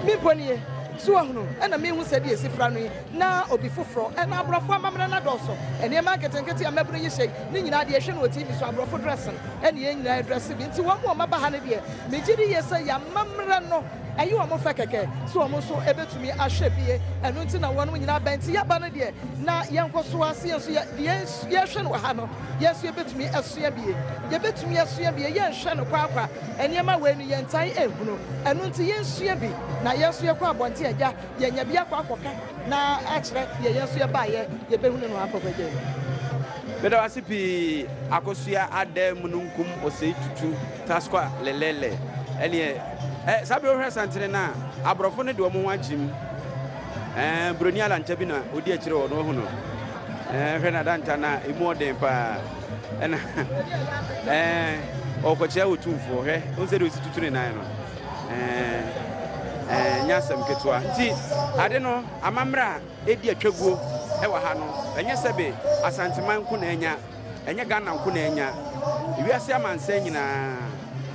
Me mpo nie, so wahunu? Ɛna menhu sɛdeɛ yɛsi fira no yi, na obi foforɔ. Ɛna aborɔfo amammerɛ no adɔɔso. Nneɛma nketenkete a mmabunu yi hyɛ yi, ne nyinaa deɛ yɛhwɛ no wɔ TV so, aborɔfo dressing ɛna yɛn nyinaa yɛdrɛse bi. Nti wɔn a wɔaba ha no deɛ, megye di yie sɛ yɛn amammerɛ no, Ɛyɛ wɔn fɛ kɛkɛ sɛ wɔn nso bɛtumi ahwɛ bie, ɛno nti na wɔnom nyinaa bɛn. Nti yɛba no deɛ na yɛnkɔ so ara sɛ yɛn nso yɛ, deɛ yɛrehwɛ no wɔ ha no, yɛn nso yɛbɛtumi asua bie. Yɛbɛtumi asua bie, yɛnhwɛ no kwakwa, nneɛma wei no yɛntae nhunu, ɛno nti yɛnsua bi na yɛn nso yɛkɔ abɔnten agya, yɛanya bi akɔ akɔka na akyerɛ deɛ yɛn nso yɛbaeɛ yɛbɛhunu no akɔ kɔgya mu. Meda wo ase pii Akosua Ada Mununkum Osei Tutu Taskwa Lelele ɛneɛ Ɛ, saa bere wohwɛ santene no a, aborɔfo no de wɔn ho agyim. Ɛɛ, buroni alanta bi na odi akyire hɔ no, wahu no. Ɛɛ, hwɛ n'adanta no a, emu ɔden paa. Ɛna, ɛɛ, ɔrekɔkyea otumfoɔ. Hwɛ, wohu sɛdeɛ osi tutu ne nan no. Ɛɛ, ɛɛ, nyɛ asɛm ketewa. Nti, ade no, amammerɛ a edi atwaguo wɔ ha no, ɛnyɛ sɛbe Asanteman nko na anya. Ɛnyɛ Ghana nko na anya. Wiase amansan nyinaa,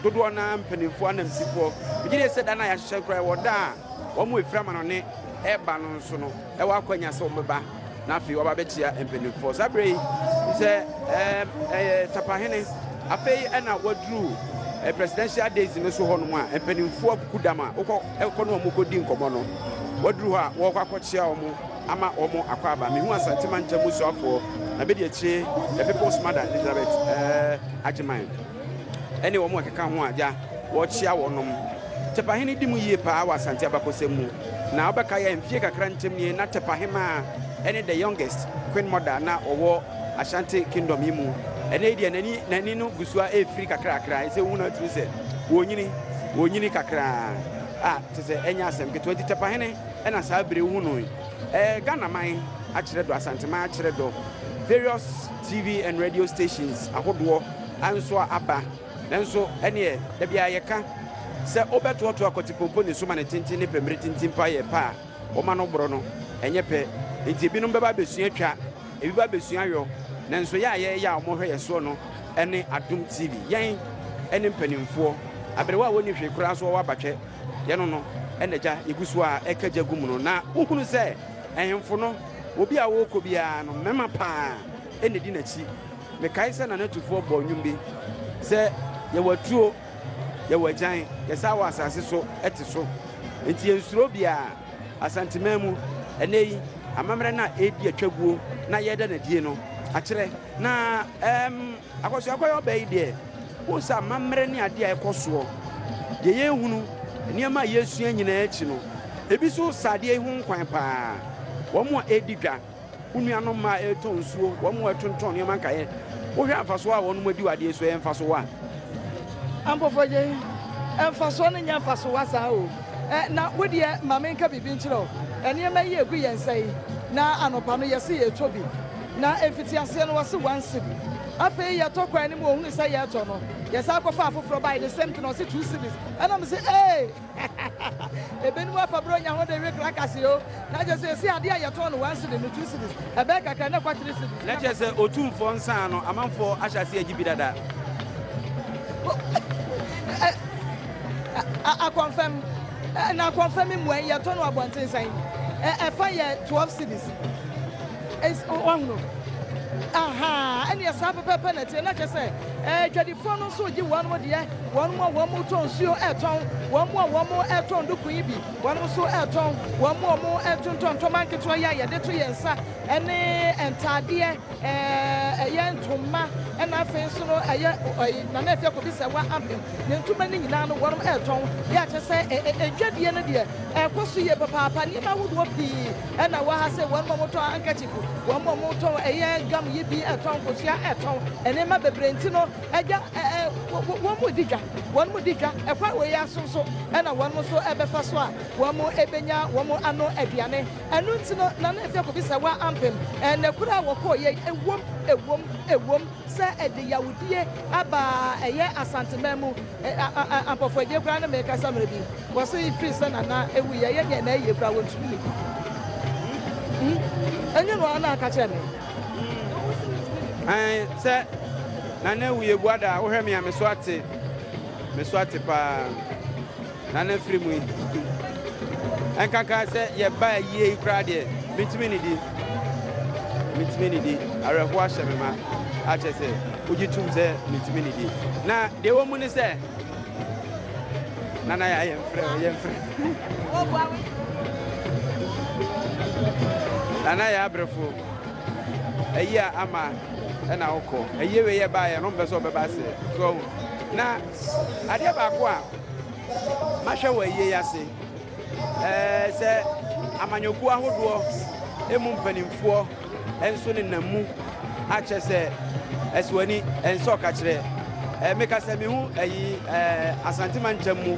dodoɔ no ara mpanimfoɔ ananmusifoɔ. Megye die sɛ da no a yɛahyehyɛ no koraa, ɛwɔ da a wɔn a ɛfiri amanɔne reba no nso no wɔ akwanya sɛ wɔbɛba na afei wɔaba abɛkyea mpanimfoɔ. Saa berɛ yi, sɛ ɛɛ Tapahene, afei ɛna waduru presidential days no so hɔnom a mpanimfoɔ akuku dam a wokɔ ɛkɔ ne wɔn kɔdi nkɔmmɔ no, waduru hɔ a wɔrekɔ akɔkyea wɔn. ama wɔn akwaaba. Mehu Asante mantam mu soafoɔ na bɛdi akyire the people's mother Elizabeth eh, Agyeman ɛne wɔn a ɛkeka ho a gya wɔkyea wɔnom. Tɛpahene di mu yie paa wɔ Asante abakɔsɛm mu na wobɛka yɛ mfie kakra ntam nie na Tɛpahemaa ɛne the youngest queen mother na ɔwɔ Ashanti kingdom yi mu. Ɛnɛ yi deɛ n'ani n'ani no gu so a ɛrefiri kakrakra ɛsɛ wohu no atumi sɛ wɔnyini wɔnyini kakraa a kyɛ sɛ ɛnyɛ asɛm ketewa nti Tɛpahene ɛna saa bere wohu no yi. Ɛɛ Ghana man. akyerɛ dɔ, Asanteman akyerɛ dɔ, various TV and radio stations ahodoɔ nso aba. Nanso ɛneɛ, da biara yɛka sɛ wobɛtoatoa kɔtepompo ne so ma ne tenten ne pɛ mmere tenten pa yɛ pɛ a, wɔma no borɔ no, ɛnyɛ pɛ. Enti ebinom bɛba abɛsua twa, ebi ba abɛsua yɔ, nanso yɛ a yɛyɛ a wɔhwɛ yɛ soɔ no ne Adom TV. Yɛn ne mpanimfoɔ, aberewa a wɔnni hwee koraa nso wɔwɔ abatwɛ, yɛno no na gya yɛgu so a ɛka gya gu mu no. Na wohunu sɛ ahemfo no, obi a wɔrekɔ biara no, mmarima paa na ɛdi n'akyi. Mekae sɛ Nana Tufoɔ bɔɔ nnwom bi sɛ, Yɛwɔ atuo, yɛwɔ agyan, yɛsan wɔ asase so te so, enti yɛnsuro obiara. Asanteman mu, ɛnnɛ yi, amammerɛ no a ɛredi atwaguo na yɛreda no adie no akyerɛ. Na ɛɛm, Akɔsoakɔyɛ ɔbaa yi deɛ, wohu sɛ amammerɛ ne adeɛ a ɛkɔ soɔ, deɛ yɛrehunu, nneɛma a yɛresua nyinaa akyi no, ebi nso sa adeɛ yi ho nkwan paa. Wɔn a ɛredi dwa. Wo nuanom mmaa retɔn nsuo, wɔn a wɔtontɔn nneɛma nkaeɛ, wohwɛ a mfasoɔ a wɔn adi wɔ adeɛ yi so, ɛyɛ mfasowa? Ampofo-Gyei, Mfasoɔ no nyɛ mfasowa saa o. Ɛ, na wo deɛ ma menka biribi nkyerɛ wo. Nneɛma yi a ɛgu yɛn nsa yi, na anɔpa no yɛse yɛretɔ bi. Na mfitiaseɛ no wɔse one cedi. Afei yɛtɔ kwan no mu wɔhunu sɛ yɛretɔ no, yɛsan kɔfaa afoforɔ baeɛ, the same thing, ɔse two cedis. Ɛna mese ee! Ebinom afa Buronya ho de we krakase o. Na kyerɛ sɛ esi ade a yɛtɔn no one cedi no two cedis, ɛbɛyɛ kakra na ɛkɔ three cedis. Na kyerɛ sɛ Otumfoɔ nsa ano amanfoɔ ahyɛ aseɛ agye bi dada. Akɔmfɛm, na akɔmfɛm mmuae yɛtɔ no abɔnten sɛn? Ɛfa yɛ 12 cedis. Wahunu? Ahaa, ɛneɛ saa pɛpɛɛpɛ na ɛteɛ. Na kyerɛ sɛ, adwadifoɔ no nso regye wɔn deɛ, wɔn a wɔtɔn nsuo retɔn, wɔn a wɔtɔn duku yi bi, wɔn nso retɔn, wɔn a wɔtontɔn ntɔma nketewa yi a yɛde to yɛn nsa, ne ntaadeɛ, ɛyɛ ntoma, ɛna afei nso no ɛyɛ Nana Afia Kobi Sɛwa Ampem ne ntoma no nyinaa no wɔn retɔn. Yɛ a kyerɛ sɛ adwadie no deɛ ɛrekɔ so yie papaapa, nneɛma ahodoɔ pii. Ɛna wɔ ha sɛ wɔn a wɔtɔn handkerchief, wɔn a wɔtɔn ɛyɛ gum yi bi, ɛtɔn nkosua, ɛtɔn nneɛma bebree nti no, agya ɛ ɛ wɔn mu di dwa, wɔn mu di dwa. Ɛkwan wei ara so nso ɛna wɔn nso ɛbɛfa so a wɔn ɛbɛnya wɔn ano aduane. Ɛno nti no, Nana Afia kɔbisa wa ampem ɛnɛ koro a wɔkɔɔ yɛ ɛwom, ɛwom, ɛwom sɛ ɛde yawudie aba ɛyɛ Asanteman mu. Ampɔfoɔ agye koraa ne mekasa mmerɛ bi. Wɔse firi sɛ Nana wuiɛ yɛ deɛ na ɛyɛ koraa wɔntumi nni hmm ɛnyɛ no ara na aka kyerɛ me. Ɛn sɛ Nana wuiɛ bua da wohwɛ me a me so ate me so ate paa Nana firi mu yi ɛnkanka sɛ yɛba ayie yi koraa deɛ mentumi nidi mentumi nidi awerɛhoɔ ahyɛ me ma akyɛ sɛ wogye tum sɛ mentumi nidi na deɛ wɔ mu ne sɛ Nana yɛ yɛmfrɛ o yɛmfrɛ. Nana yɛ abrɛfo. Ayi a ama ɛna wokɔ. Ayie wei yɛ baayɛ no mpɛ sɛ ɔbɛba ase. So na adeɛ baako a mahwɛ wɔ ayie yi ase ɛɛ sɛ amanyɔkuo ahodoɔ emu mpanimfoɔ nso nenam mu akyɛ sɛ ɛsɛ w'ani ɛnsɛ ɔkakyerɛ ɛɛ meka sɛ mehu ɛyi ɛɛ Asante mantam mu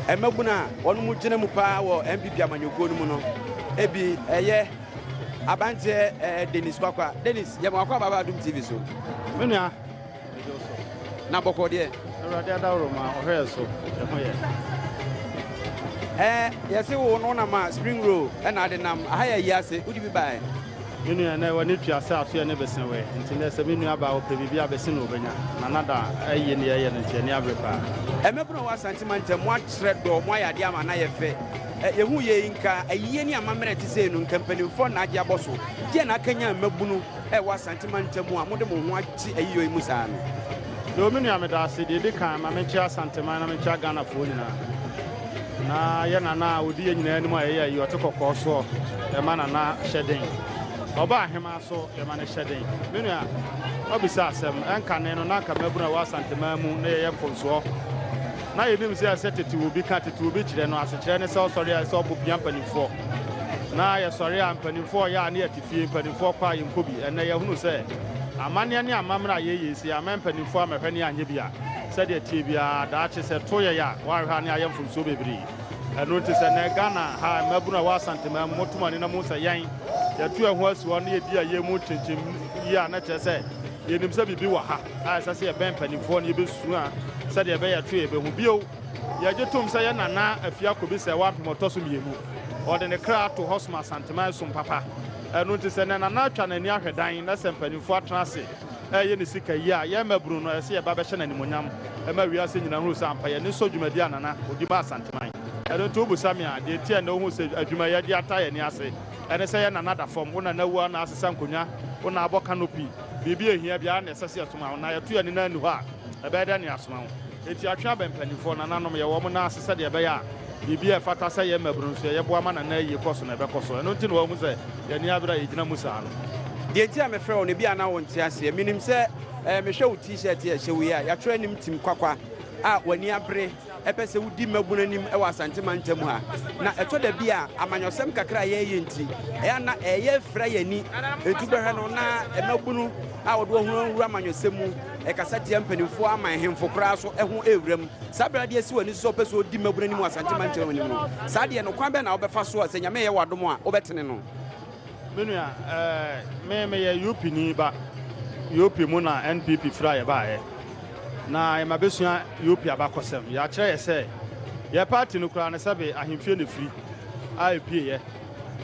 mmabunu a wɔn mu gyina mu paa wɔ NPP amanyɔkuo no mu no ebi ɛyɛ abanteɛ ɛɛ Dennis Kwakwa Dennis yɛ mo akɔ ababa Adum TV so. Me nua. Na bɔkɔɔ deɛ. Awurade adaworo ma ɔhwɛ yɛ so, yɛ ho yɛ. Ɛɛ yɛse wo no wonam a spring roll ɛna ade nam aha yɛ ayi ase wode bi baɛ. Me nua nɛ w'ani tua sɛ asoɛ ne bese wɛ nti nɛ sɛ me nua baa ɔpɛ biribi a bese na ɔbɛnya Nana da ayie ne yɛyɛ no nti ani abere paa. Mmabunu a ɛwɔ Asante mantam mo akyerɛ dɔ mo ayɛ adeɛ ama no ayɛ fɛ yɛhu yei nka ayie ne amammerɛ ɛte sei no nka mpanimfoɔ na agye abɔ so deɛ na akanyan mmabunu ɛwɔ Asante mantam a mode mo ho agye ayiyɔ yi mu saa no? Yoo me nua medaase, deɛ ɛdi kan ma menkyea Asanteman na menkyea Ghanafoɔ nyinaa. Na yɛ Nana a ɔdi yɛ nyinaa anim a yɛyɛ ayi ɔte kɔkɔɔ soɔ yɛma Nana hyɛden. Ɔba ahemaa so yɛma no hyɛden. Me nua wabisa asɛm, ɛnkane no na anka mmabunu a ɛwɔ Asanteman mu na yɛyɛ mfomsoɔ. Na yɛnim sɛ ɛsɛ tete obi ka tete obi kyerɛ no asekyerɛ ne sɛ ɔsɔre a ɛsɛ ɔbɔ pia mpanimfoɔ. Na yɛsɔre a mpanimfoɔ yɛ a ne yɛte fie mpanimfoɔ kɔ a yɛnkɔ bi. Ɛnnɛ yɛahunu sɛ amanneɛ ne amammerɛ a yɛyɛ yi, sɛ yɛamma mpanimfoɔ ammɛhwɛ ne yɛanyɛ bi a, sɛdeɛ ɛteɛ biara, daakye sɛ ɛto yɛn a, woanhwɛ a ne ayɛ mfomsoɔ bebree. Ɛno nti sɛ nnɛ Ghana ha mmabunu a ɛwɔ Asanteman mu, moto mo ani na mohu sɛ yɛn, Yɛto yɛn ho asi hɔ na yɛdi ayie mu kyinkyim yi a, na kyerɛ sɛ yɛnim sɛ biribi wɔ ha a ɛsɛ sɛ yɛbɛn mpanimfoɔ na yɛbɛsua sɛdeɛ ɛbɛyɛ ɛto yɛbɛhu. Bio, yɛgye tom sɛ yɛn nana Afia Kobi Sɛɛwa Ampem ɔtɔ so mmienu, ɔde ne kra ato hɔ som Asanteman som papa. Ɛno nti sɛ nnɛ nana atwa n'ani ahwɛ dan na sɛ mpanimfoɔ atena ase reyɛ ne sika yi a, yɛn mmabunu no, ɛsɛ sɛ yɛba bɛhyɛ no animuonyam ma wiase nyinaa hunu sɛ ampa yɛn ani sɔ dwumadi a Nana ɔdi ma Asanteman. Ɛno nti wobisa me a, deɛ nti a nnɛ wohu sɛ adwuma yi adi ata yɛn ani ase ne sɛ yɛn Nana da fam, wo Nana awu a na asesa nkonnwa, wo na abɔ canopy, biribi a ɛhia biara na ɛsɛ sɛ yɛsoma wo, na yɛto yɛn ani na anni hɔ a, ɛbɛyɛ dɛn na yɛasoma wo? Enti atwe abɛn mpanimfoɔ, nananom, yɛwɔ wɔn nan ase sɛdeɛ ɛbɛyɛ a biribi a ɛfata sɛ yɛn mmabunu nso yɛyɛ boa ma Nana ayie kɔ so no, ɛbɛkɔ so. Ɛno nti na wɔahu sɛ yɛn ani abere a yɛgyina mu saa no. Deɛ nti a mefrɛ wo no, ebia na wonte aseɛ. Menim sɛ mehwɛ wo T-shirt a ɛhyɛ wo yi a, yɛatwerɛ anim Tim Kwakwa a w'ani abere pɛ sɛ wodi mmabunu anim wɔ Asante mantam ha. Na ɛtɔ da bi a, amanyɔsɛm kakra a yɛreyɛ nti, ɛyɛ a na ɛyɛ fira yɛn ani. Enti wobɛhwɛ no na mmabunu a wɔde wɔn ho awura amanyɔsɛm mu, ɛkasa tia mpanimfoɔ ama ahemfo koraa so ho rewura mu. Saa berɛ a adeɛ asi w'ani so sɛ wopɛ sɛ wodi mmabunu anim wɔ Asante mantam anim no, saa deɛ no, kwan bɛn na wobɛfa so a sɛ Nyame yɛ wo adom a, wobɛtene no? Me nua, eh, me meyɛ UP ni ba. UP mu na NPP firi a yɛbaeɛ. Na yɛma bɛsua UP abakɔsɛm. Yɛakyerɛ yɛ sɛ, yɛ party no koraa no sɛbe ahemfie na ɛfiri a ɛpieeɛ.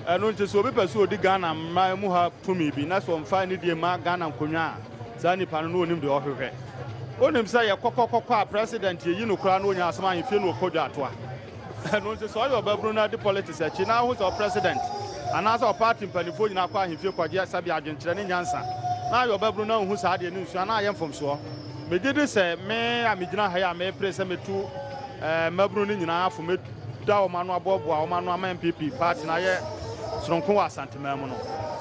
Ɛno nti sɛ obi pɛ sɛ ɔdi Ghana mmaa mu ha tumi bi na sɛ ɔmfa anidie mma Ghana nkonnwa a, saa nipa no na ɔnim deɛ ɔhwehwɛ. Wonim sɛ yɛkɔkɔkɔkɔ a president yɛyi no koraa na ɔnya asɛm ahemfie na ɔkɔ dwa atoa. Ɛno nti sɛ ɔyɛ ɔbabunu na adi politics akyi na ahu sɛ ɔpresident anaasɛ ɔparty mpanimfoɔ nyinaa kɔ ahemfie kɔgye sɛbe adwenkyerɛ ne nyansa na ayɛ ɔbabunu na anhu saa adeɛ no nsua na ayɛ mfomsoɔ. Megye di sɛ me a megyina ha yi a mepere sɛ mɛtu mmabunu no nyinaa fo mɛda wɔn ano aboaboa wɔn ano ama NPP party no ayɛ sononko wɔ Asanteman mu no,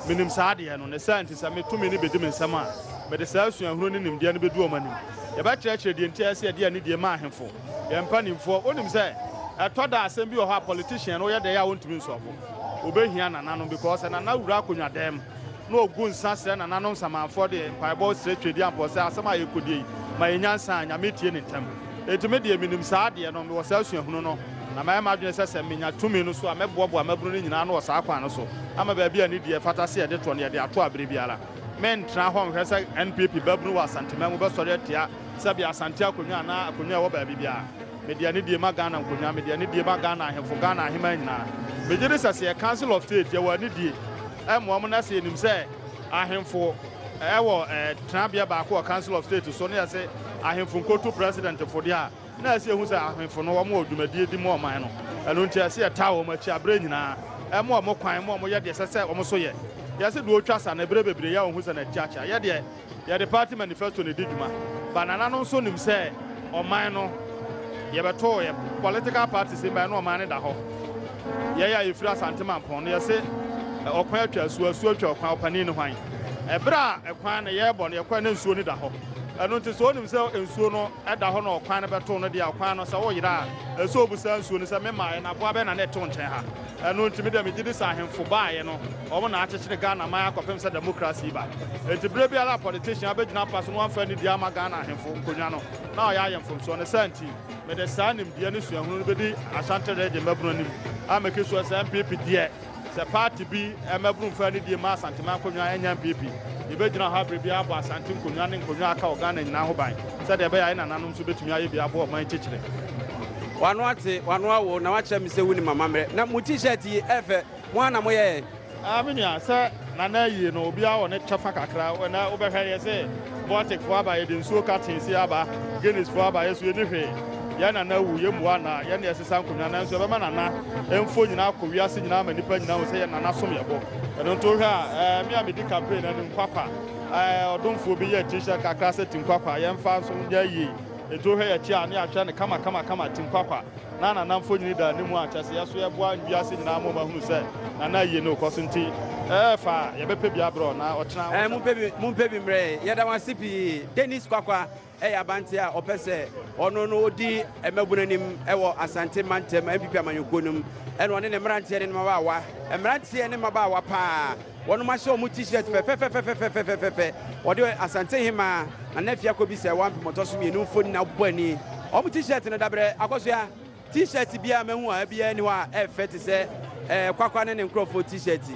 menim saa adeɛ no. Ne saa nti sɛ me tumi no bɛdi me nsam a, mede saa suahunu ne nimdeɛ no bɛdu wɔn anim. Yɛbɛkyerɛkyerɛ deɛ nti a ɛsɛ sɛ yɛde anidie ma ahemfo. Yɛn mpanimfoɔ, wonim sɛ ɛtɔ da a asɛm bi wɔ hɔ a politician no woyɛ dɛn a wontumi nsɔlvo. Wobɛhia nananom because sɛ nana wura akonnwa dɛm na ɔgu nsa srɛ nananom nsamanfoɔ de mpaebɔ srɛ Tweduampɔn sɛ asɛm a yɛrekɔdie yi ma yɛn nyansa a, Nyame tie ne ntɛm. Enti me deɛ menim saa adeɛ no, mewɔ saa suahunu no, na mayɛ m'adwene sɛ sɛ menya tumi no so a mɛboaboa mmabunu no nyinaa ano wɔ saa kwan no so ama baabi a anidie ɛfata sɛ yɛde toɔ no yɛde ato a berɛ biara mentra hɔ nhwɛ sɛ NPP babunu wɔ Asanteman mu bɛsɔre atia Sɛbea Asante akonnwa anaa akonnwa a ɛwɔ baabi biara. Mede anidie ma Ghana nkonnwa, mede anidie ma Ghana ahemfo, Ghana aheman nyinaa. Megye di sɛ sɛ yɛ Council of State, yɛwɔ anidie ma wɔn na sɛ yɛnim sɛ ahemfo wɔ tenabea baako wɔ Council of State so na yɛse ahemfo nkɔtu President fo deɛ a, na ɛsɛ yɛhu sɛ ahemfo no wɔn wɔ dwumadie di ma ɔman no. Ɛno nti ɛsɛ yɛtaa wɔn akyi aberɛ nyinaa, ɛma wɔn kwan ma wɔyɛ deɛ ɛsɛ sɛ wɔn nso yɛ. Yɛse deɛ ɔtwa sa no berɛ bebree yɛ a ɔhu sɛ n'akyi akyea. Yɛ deɛ Yɛde party manifesto na ɛdi dwuma but nananom nso nim sɛ ɔman no yɛbɛtoo yɛ political parties mbaɛ na ɔman no da hɔ. Yɛn a yɛfiri Asante Mampɔn no yɛse ɔkwan atwa asuo, asuo atwa ɔkwan, ɔpanin ne hwan? Ɛberɛ a ɛkwan no yɛrebɔ no yɛkɔɛ na nsuo no da hɔ. Ɛno nti sɛ ɔnim sɛ nsuo no da hɔ na ɔkwan no bɛtoo no deɛ a ɔkwan no sɛ woyera a ɛsɛ ɔbusa nsuo no sɛ memaeɛ no aboa bɛn na na ɛte wo nkyɛn ha? Ɛno nti me deɛ megye di sɛ ahemfo baeɛ no wɔn na akyekyere Ghana man akɔpem sɛ democracy ba. Enti berɛ biara a politician abɛgyina apa so na wamfa anidie amma Ghana ahemfo nkonnwa no na ɔyɛ ayɛ mfomsoɔ. Ne saa nti mede saa nimdeɛ ne suahunu no bɛdi Ashanti Region mmabunu anim a make sure sɛ NPP deɛ sɛ party bi mmabunu mfa anidie mma Asanteman nkonnwa ɛnyɛ NPP. Yɛbɛgyina hɔ aberɛ biara abɔ Asante nkonnwa ne nkonnwa a aka wɔ Ghana nyinaa ho ban sɛdeɛ ɛbɛyɛ a yɛn nananom nso bɛtumi ayɛ bi aboa ɔman kyekyere. W'ano ate, w'ano awo, na woakyerɛ me sɛ wonim amammerɛ. Na mo T-shirt yi ɛyɛ fɛ, mo ara na moyɛɛ? Ah me nua, sɛ Nana ayie no obiara wɔ ne kyɛfa kakra, ɛnɛ wobɛhwɛ yɛse Baltic foɔ aba, yɛde nsuo carton si aba, Guinness foɔ aba, yɛso yɛni hwee. Yɛn Nana awu, yɛmmu anaa, yɛne yɛsesa nkonnwa nanso yɛbɛma Nana mfo nyinaa akɔ wiase nyinaa ama nnipa nyinaa ahu sɛ yɛn Nana som yɛn bo. Ɛno nti wohwɛ a, eh, me a medi campaign anim kwakwa, eh, ɔdomfoɔ bi yɛɛ T-shirt kakra sɛ Tim Kwakwa, yɛmfa nso nyɛ ayie. Enti wohwɛ yɛn akyi a, ne yɛahwɛ no kama kama kama, Tim Kwakwa. Na Nana mfonini da anim a, kyerɛ sɛ yɛso yɛboa wiase nyinaa ma wɔahunu sɛ Nana ayie no rekɔ so nti, ɛyɛ fɛ a, yɛbɛpɛ bi abrɛ wo na ɔkyena Eh, wohyɛ mompɛ bi, mompɛ bi mmerɛ yɛn. Yɛda mo ase pii. Dennis Kwakwa yɛ abante a ɔpɛ sɛ ɔno no ɔdi mmabunu anim wɔ Asante mantam NPP amanyɔkuo no mu. Ɛna ɔne ne mmeranteɛ ne ne mmabaawa, mmeranteɛ ne mmabaawa paa, wɔnom ahyɛ wɔn t-shirt fɛfɛfɛfɛfɛfɛfɛfɛ. Wɔde Asante Hemaa Nana Afia Kobi Sɛɛwa mpemɔtɔ so mmienu mfoni na abobɔ ani. Wɔn t-shirt no dabrɛ Akosua. T-shirt biara mahu a ebiara nni hɔ a ɛyɛ fɛ te sɛ eh, Kwakwa ne ne nkurɔfoɔ t-shirt yi.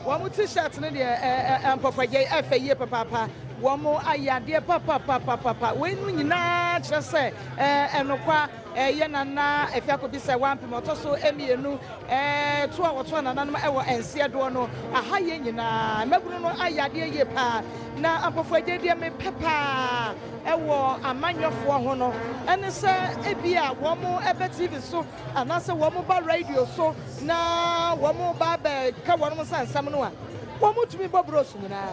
Wɔn T-shirt no deɛ ɛ ɛ mpɔfɔgyɛi ɛfɛ yie papaapa. Wɔn ayɛ adeɛ papapapapapa. Wei no nyinaa kyerɛ sɛ ɛ ɛnokwa ɛ yɛ nana Afiakɔbisa Wampem ɔtɔ so mmienu ɛ to a wɔto anananom ɛwɔ ɛnseɛ doɔ no aha yɛ nyinaa. Mmabunu no ayɛ adeɛ yie paa. Na mpɔfɔgyɛi deɛ mepɛ paa ɛwɔ amanyɔfoɔ ho no ɛne sɛ ebia wɔn ɛbɛ TV so anaasɛ wɔn ba radio so na wɔn ba abɛka wɔn nsa nsɛm no a, wɔn tumi bɔ bros nyinaa.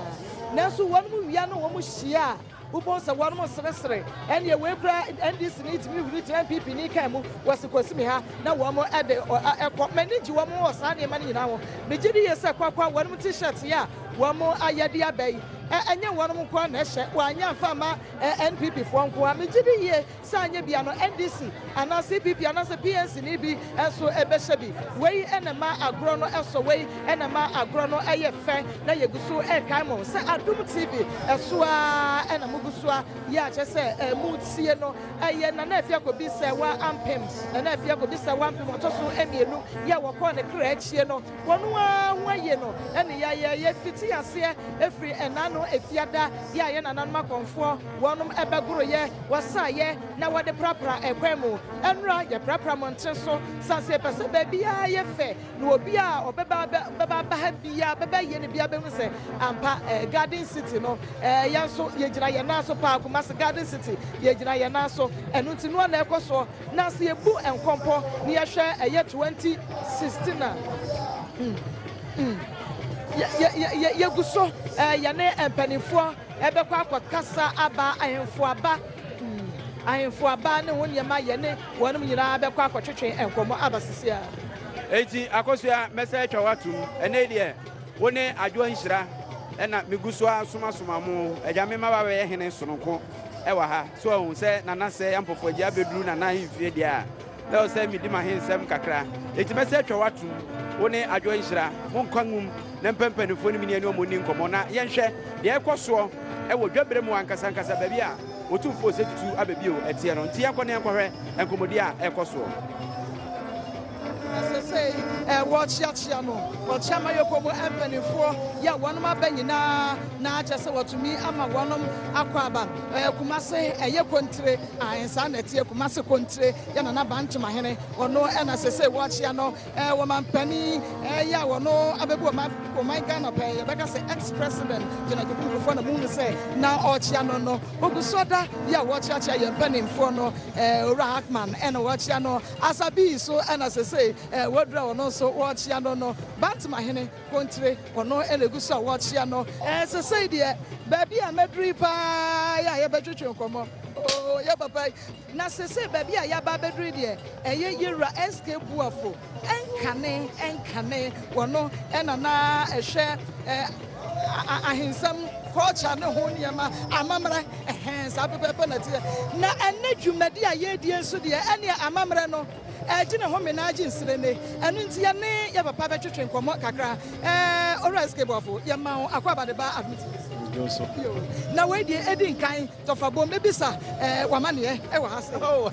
Nanso wɔn wia no wɔn hyia a, wobɛhu sɛ wɔn seresere. Ɛnneɛ wei koraa NDC ni tumi huri gyina NPP ni kan mu, wɔsi kɔsi me ha na wɔn de ɛkɔ. M'ani gye wɔn wɔ saa nneɛma no nyinaa ho. Megye di yie sɛ kwakwa wɔn t-shirt yi a wɔn ayɛ de aba yi, ɛnyɛ wɔn nko ara na ɛhyɛ, wɔanyɛ amfa amma NPP foɔ nko ara. Megye di yie Sɛ anyɛ bi a no NDC anaa CPP anaasɛ PNC ni bi nso bɛhyɛ bi. Wei na ɛma agorɔ no sɔ, wei na ɛma agorɔ no yɛ fɛ na yɛgu so rekae mo sɛ Adom TV so ara na mogu so a yɛ a kyerɛ sɛ moretie no. Ɛyɛ Nana Afia Kobi Sɛwa Ampem, Nana Afia Kobi Sɛwa Ampem ɔtɔ so mmienu yɛ a wɔkɔɔ ne kra akyie no. Wɔn ara ho ayie no ne yɛayɛ. Yɛfiti aseɛ firi ɛnaano Efiada yɛ a yɛn nananom akɔmfoɔ wɔnom bɛgoroeɛ, wɔsaeɛ na wɔde prapra ɛkwan mu. Ɛnora yɛprapra mmɔntene so sane sɛ yɛpɛ sɛ baabiara yɛ fɛ na obiara a ɔbɛba bɛba aba ha biara bɛba ayie no biara bɛhu sɛ ampa Garden City no yɛn nso yɛgyina yɛn nan so paa. Kumasi Garden City yɛgyina yɛn nan so. Ɛno nti noa na ɛkɔ soɔ. Na sɛ yɛbu nkɔmpɔ na yɛhwɛ ɛyɛ 2016 a, mm, mm, yɛ, yɛ, yɛ, yɛgu so yɛne mpanimfoɔ ɛbɛkɔ akɔkasa aba ahemfo aba, mm, ahemfo aba ne ho nneɛma yɛne wɔnom nyinaa bɛkɔ akɔtwetwe nkɔmmɔ aba sisi a. Enti Akosua mɛsɛ atwa wo atom ɛnɛ yi deɛ wo ne Adwoa Nhyira ɛna megu so ara somasoma mo agya me ma wabɛyɛ hene sononko ɛwɔ ha. So wahu sɛ Nana sɛ Ampofo Agya abɛduru Nana ahemfie deɛ a, na ɛwɔ sɛ medi m'ahensɛm kakra. Enti mɛsɛ atwa wo atom, wo ne Adwoa Nhyira, monkɔ nwom na mpɛ mpanimfoɔ no mini ne wɔn nni nkɔmmɔ na yɛnhwɛ deɛ ɛrekɔ soɔ wɔ dwaberɛ mu ankasa ankasa, baabi a Otumfoɔ Osei Tutu aba bio teɛ no. Nti yɛnkɔ na yɛnkɔhwɛ nkɔmmɔdie a ɛrekɔ soɔ. Na sesei wɔrekyeakyea no, wɔkyea Mayoko mu mpanimfoɔ yɛ a wɔnom aba nyinaa, na kyerɛ sɛ wɔtumi ama wɔnom akɔ aba. Kumase ɛyɛ Kontire, ae saa na ɛteɛ, Kumase Kontire yɛ Nana Bantom Ahene, ɔno na sesei wɔrekyea no. Ɔmampanin yɛ a ɔno abɛbu ɔman Ghana pɛn, yɛbɛka sɛ ex-president John Agyekum Kufuor na muhunu sɛ na ɔrekyea no no. Ogu so da yɛ a wɔrekyeakyea yɛn mpanimfoɔ no, Owura Hackman na wɔrekyea no. Asabii so na sesei waduru a ɔno nso wɔrekyea no no. Bantamahene Kontire, ɔno na egu so a wɔrekyea no. Sesei deɛ, baabi a maduru yi paa yɛ a yɛbɛtwetwe nkɔmmɔ. Oo, yɛ papa yi. Na sesei baabi a yɛaba abɛduru yi deɛ, ɛyɛ Yewura SK Boafo nkane nkane. Ɔno na na ɛhwɛ ahensɛm, culture ne ho nneɛma, amammerɛ, ɛhɛn, saa pɛpɛɛpɛ na ɛteɛ. Na ɛnnɛ dwumadi a yɛredie nso deɛ, ɛneɛ amammerɛ no, ɛregye ne home na agye nserene. Ɛno nti yɛne yɛ papa bɛtwetwe nkɔmmɔ kakra. Ɛɛ, Owura SK Boafo, yɛma wo akwaaba de ba Adom TV so. Yo, na wei deɛ ɛdi nkan, tɔfabom, mɛbisa ɛɛ w'amaneɛ ɛwɔ ha sɛ. Oh,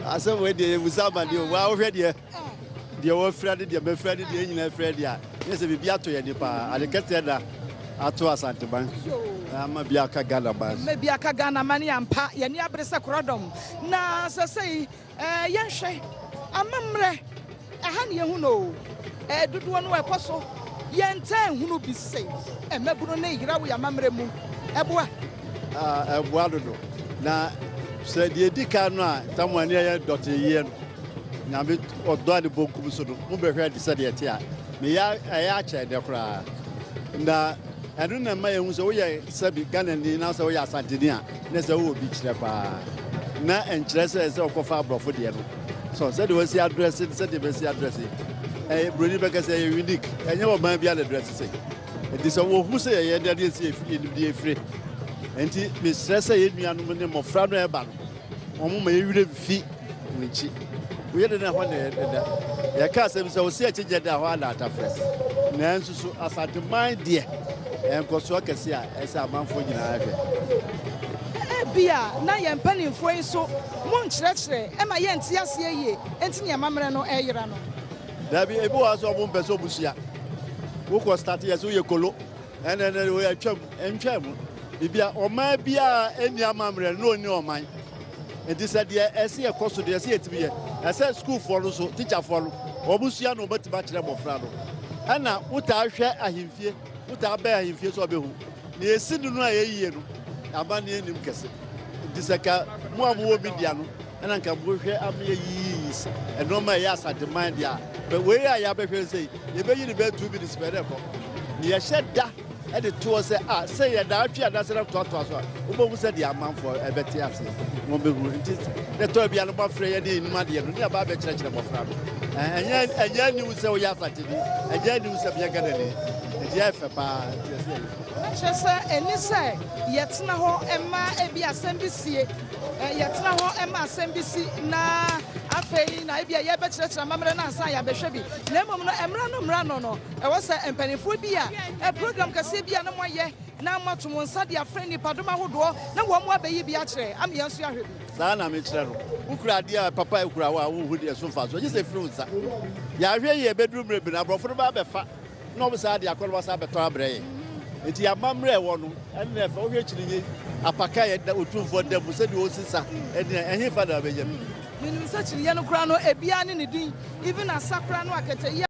asɛm wei deɛ yɛbusa amaneɛ o, waa wohwɛ deɛ. Deɛ wafira ne deɛ mafira ne deɛ nyinaa afira deɛ a, yɛ sɛ biribi ato yɛn ni paa. Ade kɛseɛ na ato Asanteman na ama bi aka Ghana man. Ama bi aka Ghana man ampa. Yɛn ani abere sɛ korɔdɔm. Na sɛsɛi eh, yɛnhwɛ amammerɛ. Ɛha ne yɛhu no o. Eh, dodoɔ no ɛkɔ so. Yɛntaa nhunu bi sei. Mmabunu no yera wɔ yɛn amammerɛ mu. Ɛboa? Ah, ɛboa dodo. Na sɛ deɛ ɛdi kan no a, Samuel ne ɛyɛ dɔteyɛ no. Nyame ɔdɔ a ne bonkum so no, mobɛhwɛ adi sɛdeɛ ɛte a, meyɛ ɛyɛ akyɛ ɛdɛ koraa. Na ɛno na ɛma yɛhu sɛ woyɛ sɛbi Ghanani na sɛ woyɛ Asanteni a, na sɛ wowɔ bi kyerɛ paa. Na ɛnkyerɛ sɛ sɛ wokɔfa aborɔfo deɛ no. So sɛdeɛ wɔasi adrɛse ne sɛdeɛ bɛsi adrɛse, ɛyɛ buroni bɛka sɛ ɛyɛ unique. Ɛnyɛ ɔman biara na ɛdrɛse sei. Nti sɛ wɔhu sɛ yɛyɛ deɛ ɛsɛ yɛnim deɛ ɛfire. Nti mesrɛ sɛ yɛn nuanom ne mmɔfra no ɛba no, Wɔn ma yɛn werɛ mfi wɔn akyi. Woyɛ dɛn na ɛhɔ na ɛda? Yɛka asɛm sɛ ɔsi akyi gyɛ da hɔ a na atafrɛ. Nanso so Asanteman deɛ nkɔsoɔ kɛse a ɛsɛ amanfoɔ nyinaa hwɛ. Ebia na yɛn mpanimfoɔ yi nso monkyerɛkyerɛ ma yɛnte aseɛ yie nti na yɛn amammerɛ no reyera no. Dabi, ebi wɔ hɔ sɛ wɔn mpɛ sɛ wɔn sua. Wokɔ start yɛ sɛ woyɛ kolo ɛnɛ ɛnɛ woyɛ atwam ɛntwam mu. Bibia ɔman biara ɛnni amammerɛ no na ɔnni ɔman. Nti sɛ deɛ ɛsɛ yɛkɔ so deɛ ɛsɛ yɛtumi yɛ ɛsɛ sukuufoɔ no so tikyafoɔ no wɔn sua na wɔbɛtumi akyerɛ mmɔfra no. Ɛna wotaa hwɛ ahemfie wotaa bɛn ahemfie so ɔbɛhu nea ɛsi no no a ɛyɛ yie no amanneɛ nnim kɛse. Nti sɛ ka mo a mowɔ media no ɛna nka mohwɛ ama yɛyiyi nneɛma a ɛyɛ Asanteman deɛ a, bɛ wei a yɛabɛhwɛ sɛ yɛbɛyi no bɛyɛ 2 minutes pɛ na ɛkɔ. Ne yɛhyɛ da ɛde toɔ sɛ a sɛ yɛda atwe anaasɛ na toatoa so a wobɛhu sɛ deɛ amanfoɔ ɛbɛte aseɛ na wɔbɛhu. Nti ne tɔ bia no moafrɛ yɛ ne ɛnim adeɛ no ne yɛba abɛkyerɛkyerɛ mmɔfra no. Ɛnyɛ aniwu sɛ woyɛ Asanteni, ɛnyɛ aniwu sɛ meyɛ Ghanani. Nti ɛyɛ fɛ paa nti ɛsɛ yɛyɛ. Na kyerɛ sɛ ɛni sɛ yɛtena hɔ ma ebi asɛm bi sie, yɛtena hɔ ma asɛm bi si na afei na ebi a yɛbɛkyerɛkyerɛ amammerɛ no ansa yɛabɛhwɛ bi. Na mmom no, mmerɛ no mmerɛ no, ɛwɔ sɛ mpanimfoɔ bi a program kɛseɛ bi a na moayɛ na moato mo nsa de afrɛ nnipadɔm ahodoɔ na wɔn mo abɛyi bi akyerɛ ama yɛn nso yɛahwɛ bi. Saa na mekyerɛ no. Wokura adeɛ a papa ekura wo a wohu deɛ so mfa so gye sɛ firi wo nsa. Yɛahwɛ yie bɛduru mmerɛ bi no aborɔfo no ba abɛfa na ɔmo saa de akɔ no wasa abɛtɔn abrɛ yɛn. Nti amammerɛ ɛwɔ no ɛne na ɛfɛ wohwɛ kyiniye apaka yɛ da otumfoɔ da mu sɛdeɛ ɔsi sa ɛne ɛhe fa na abɛnya bi. Menim sɛ kyiniiɛ no koraa no ebiara ne ne din, even asa koraa no akɛtɛyi.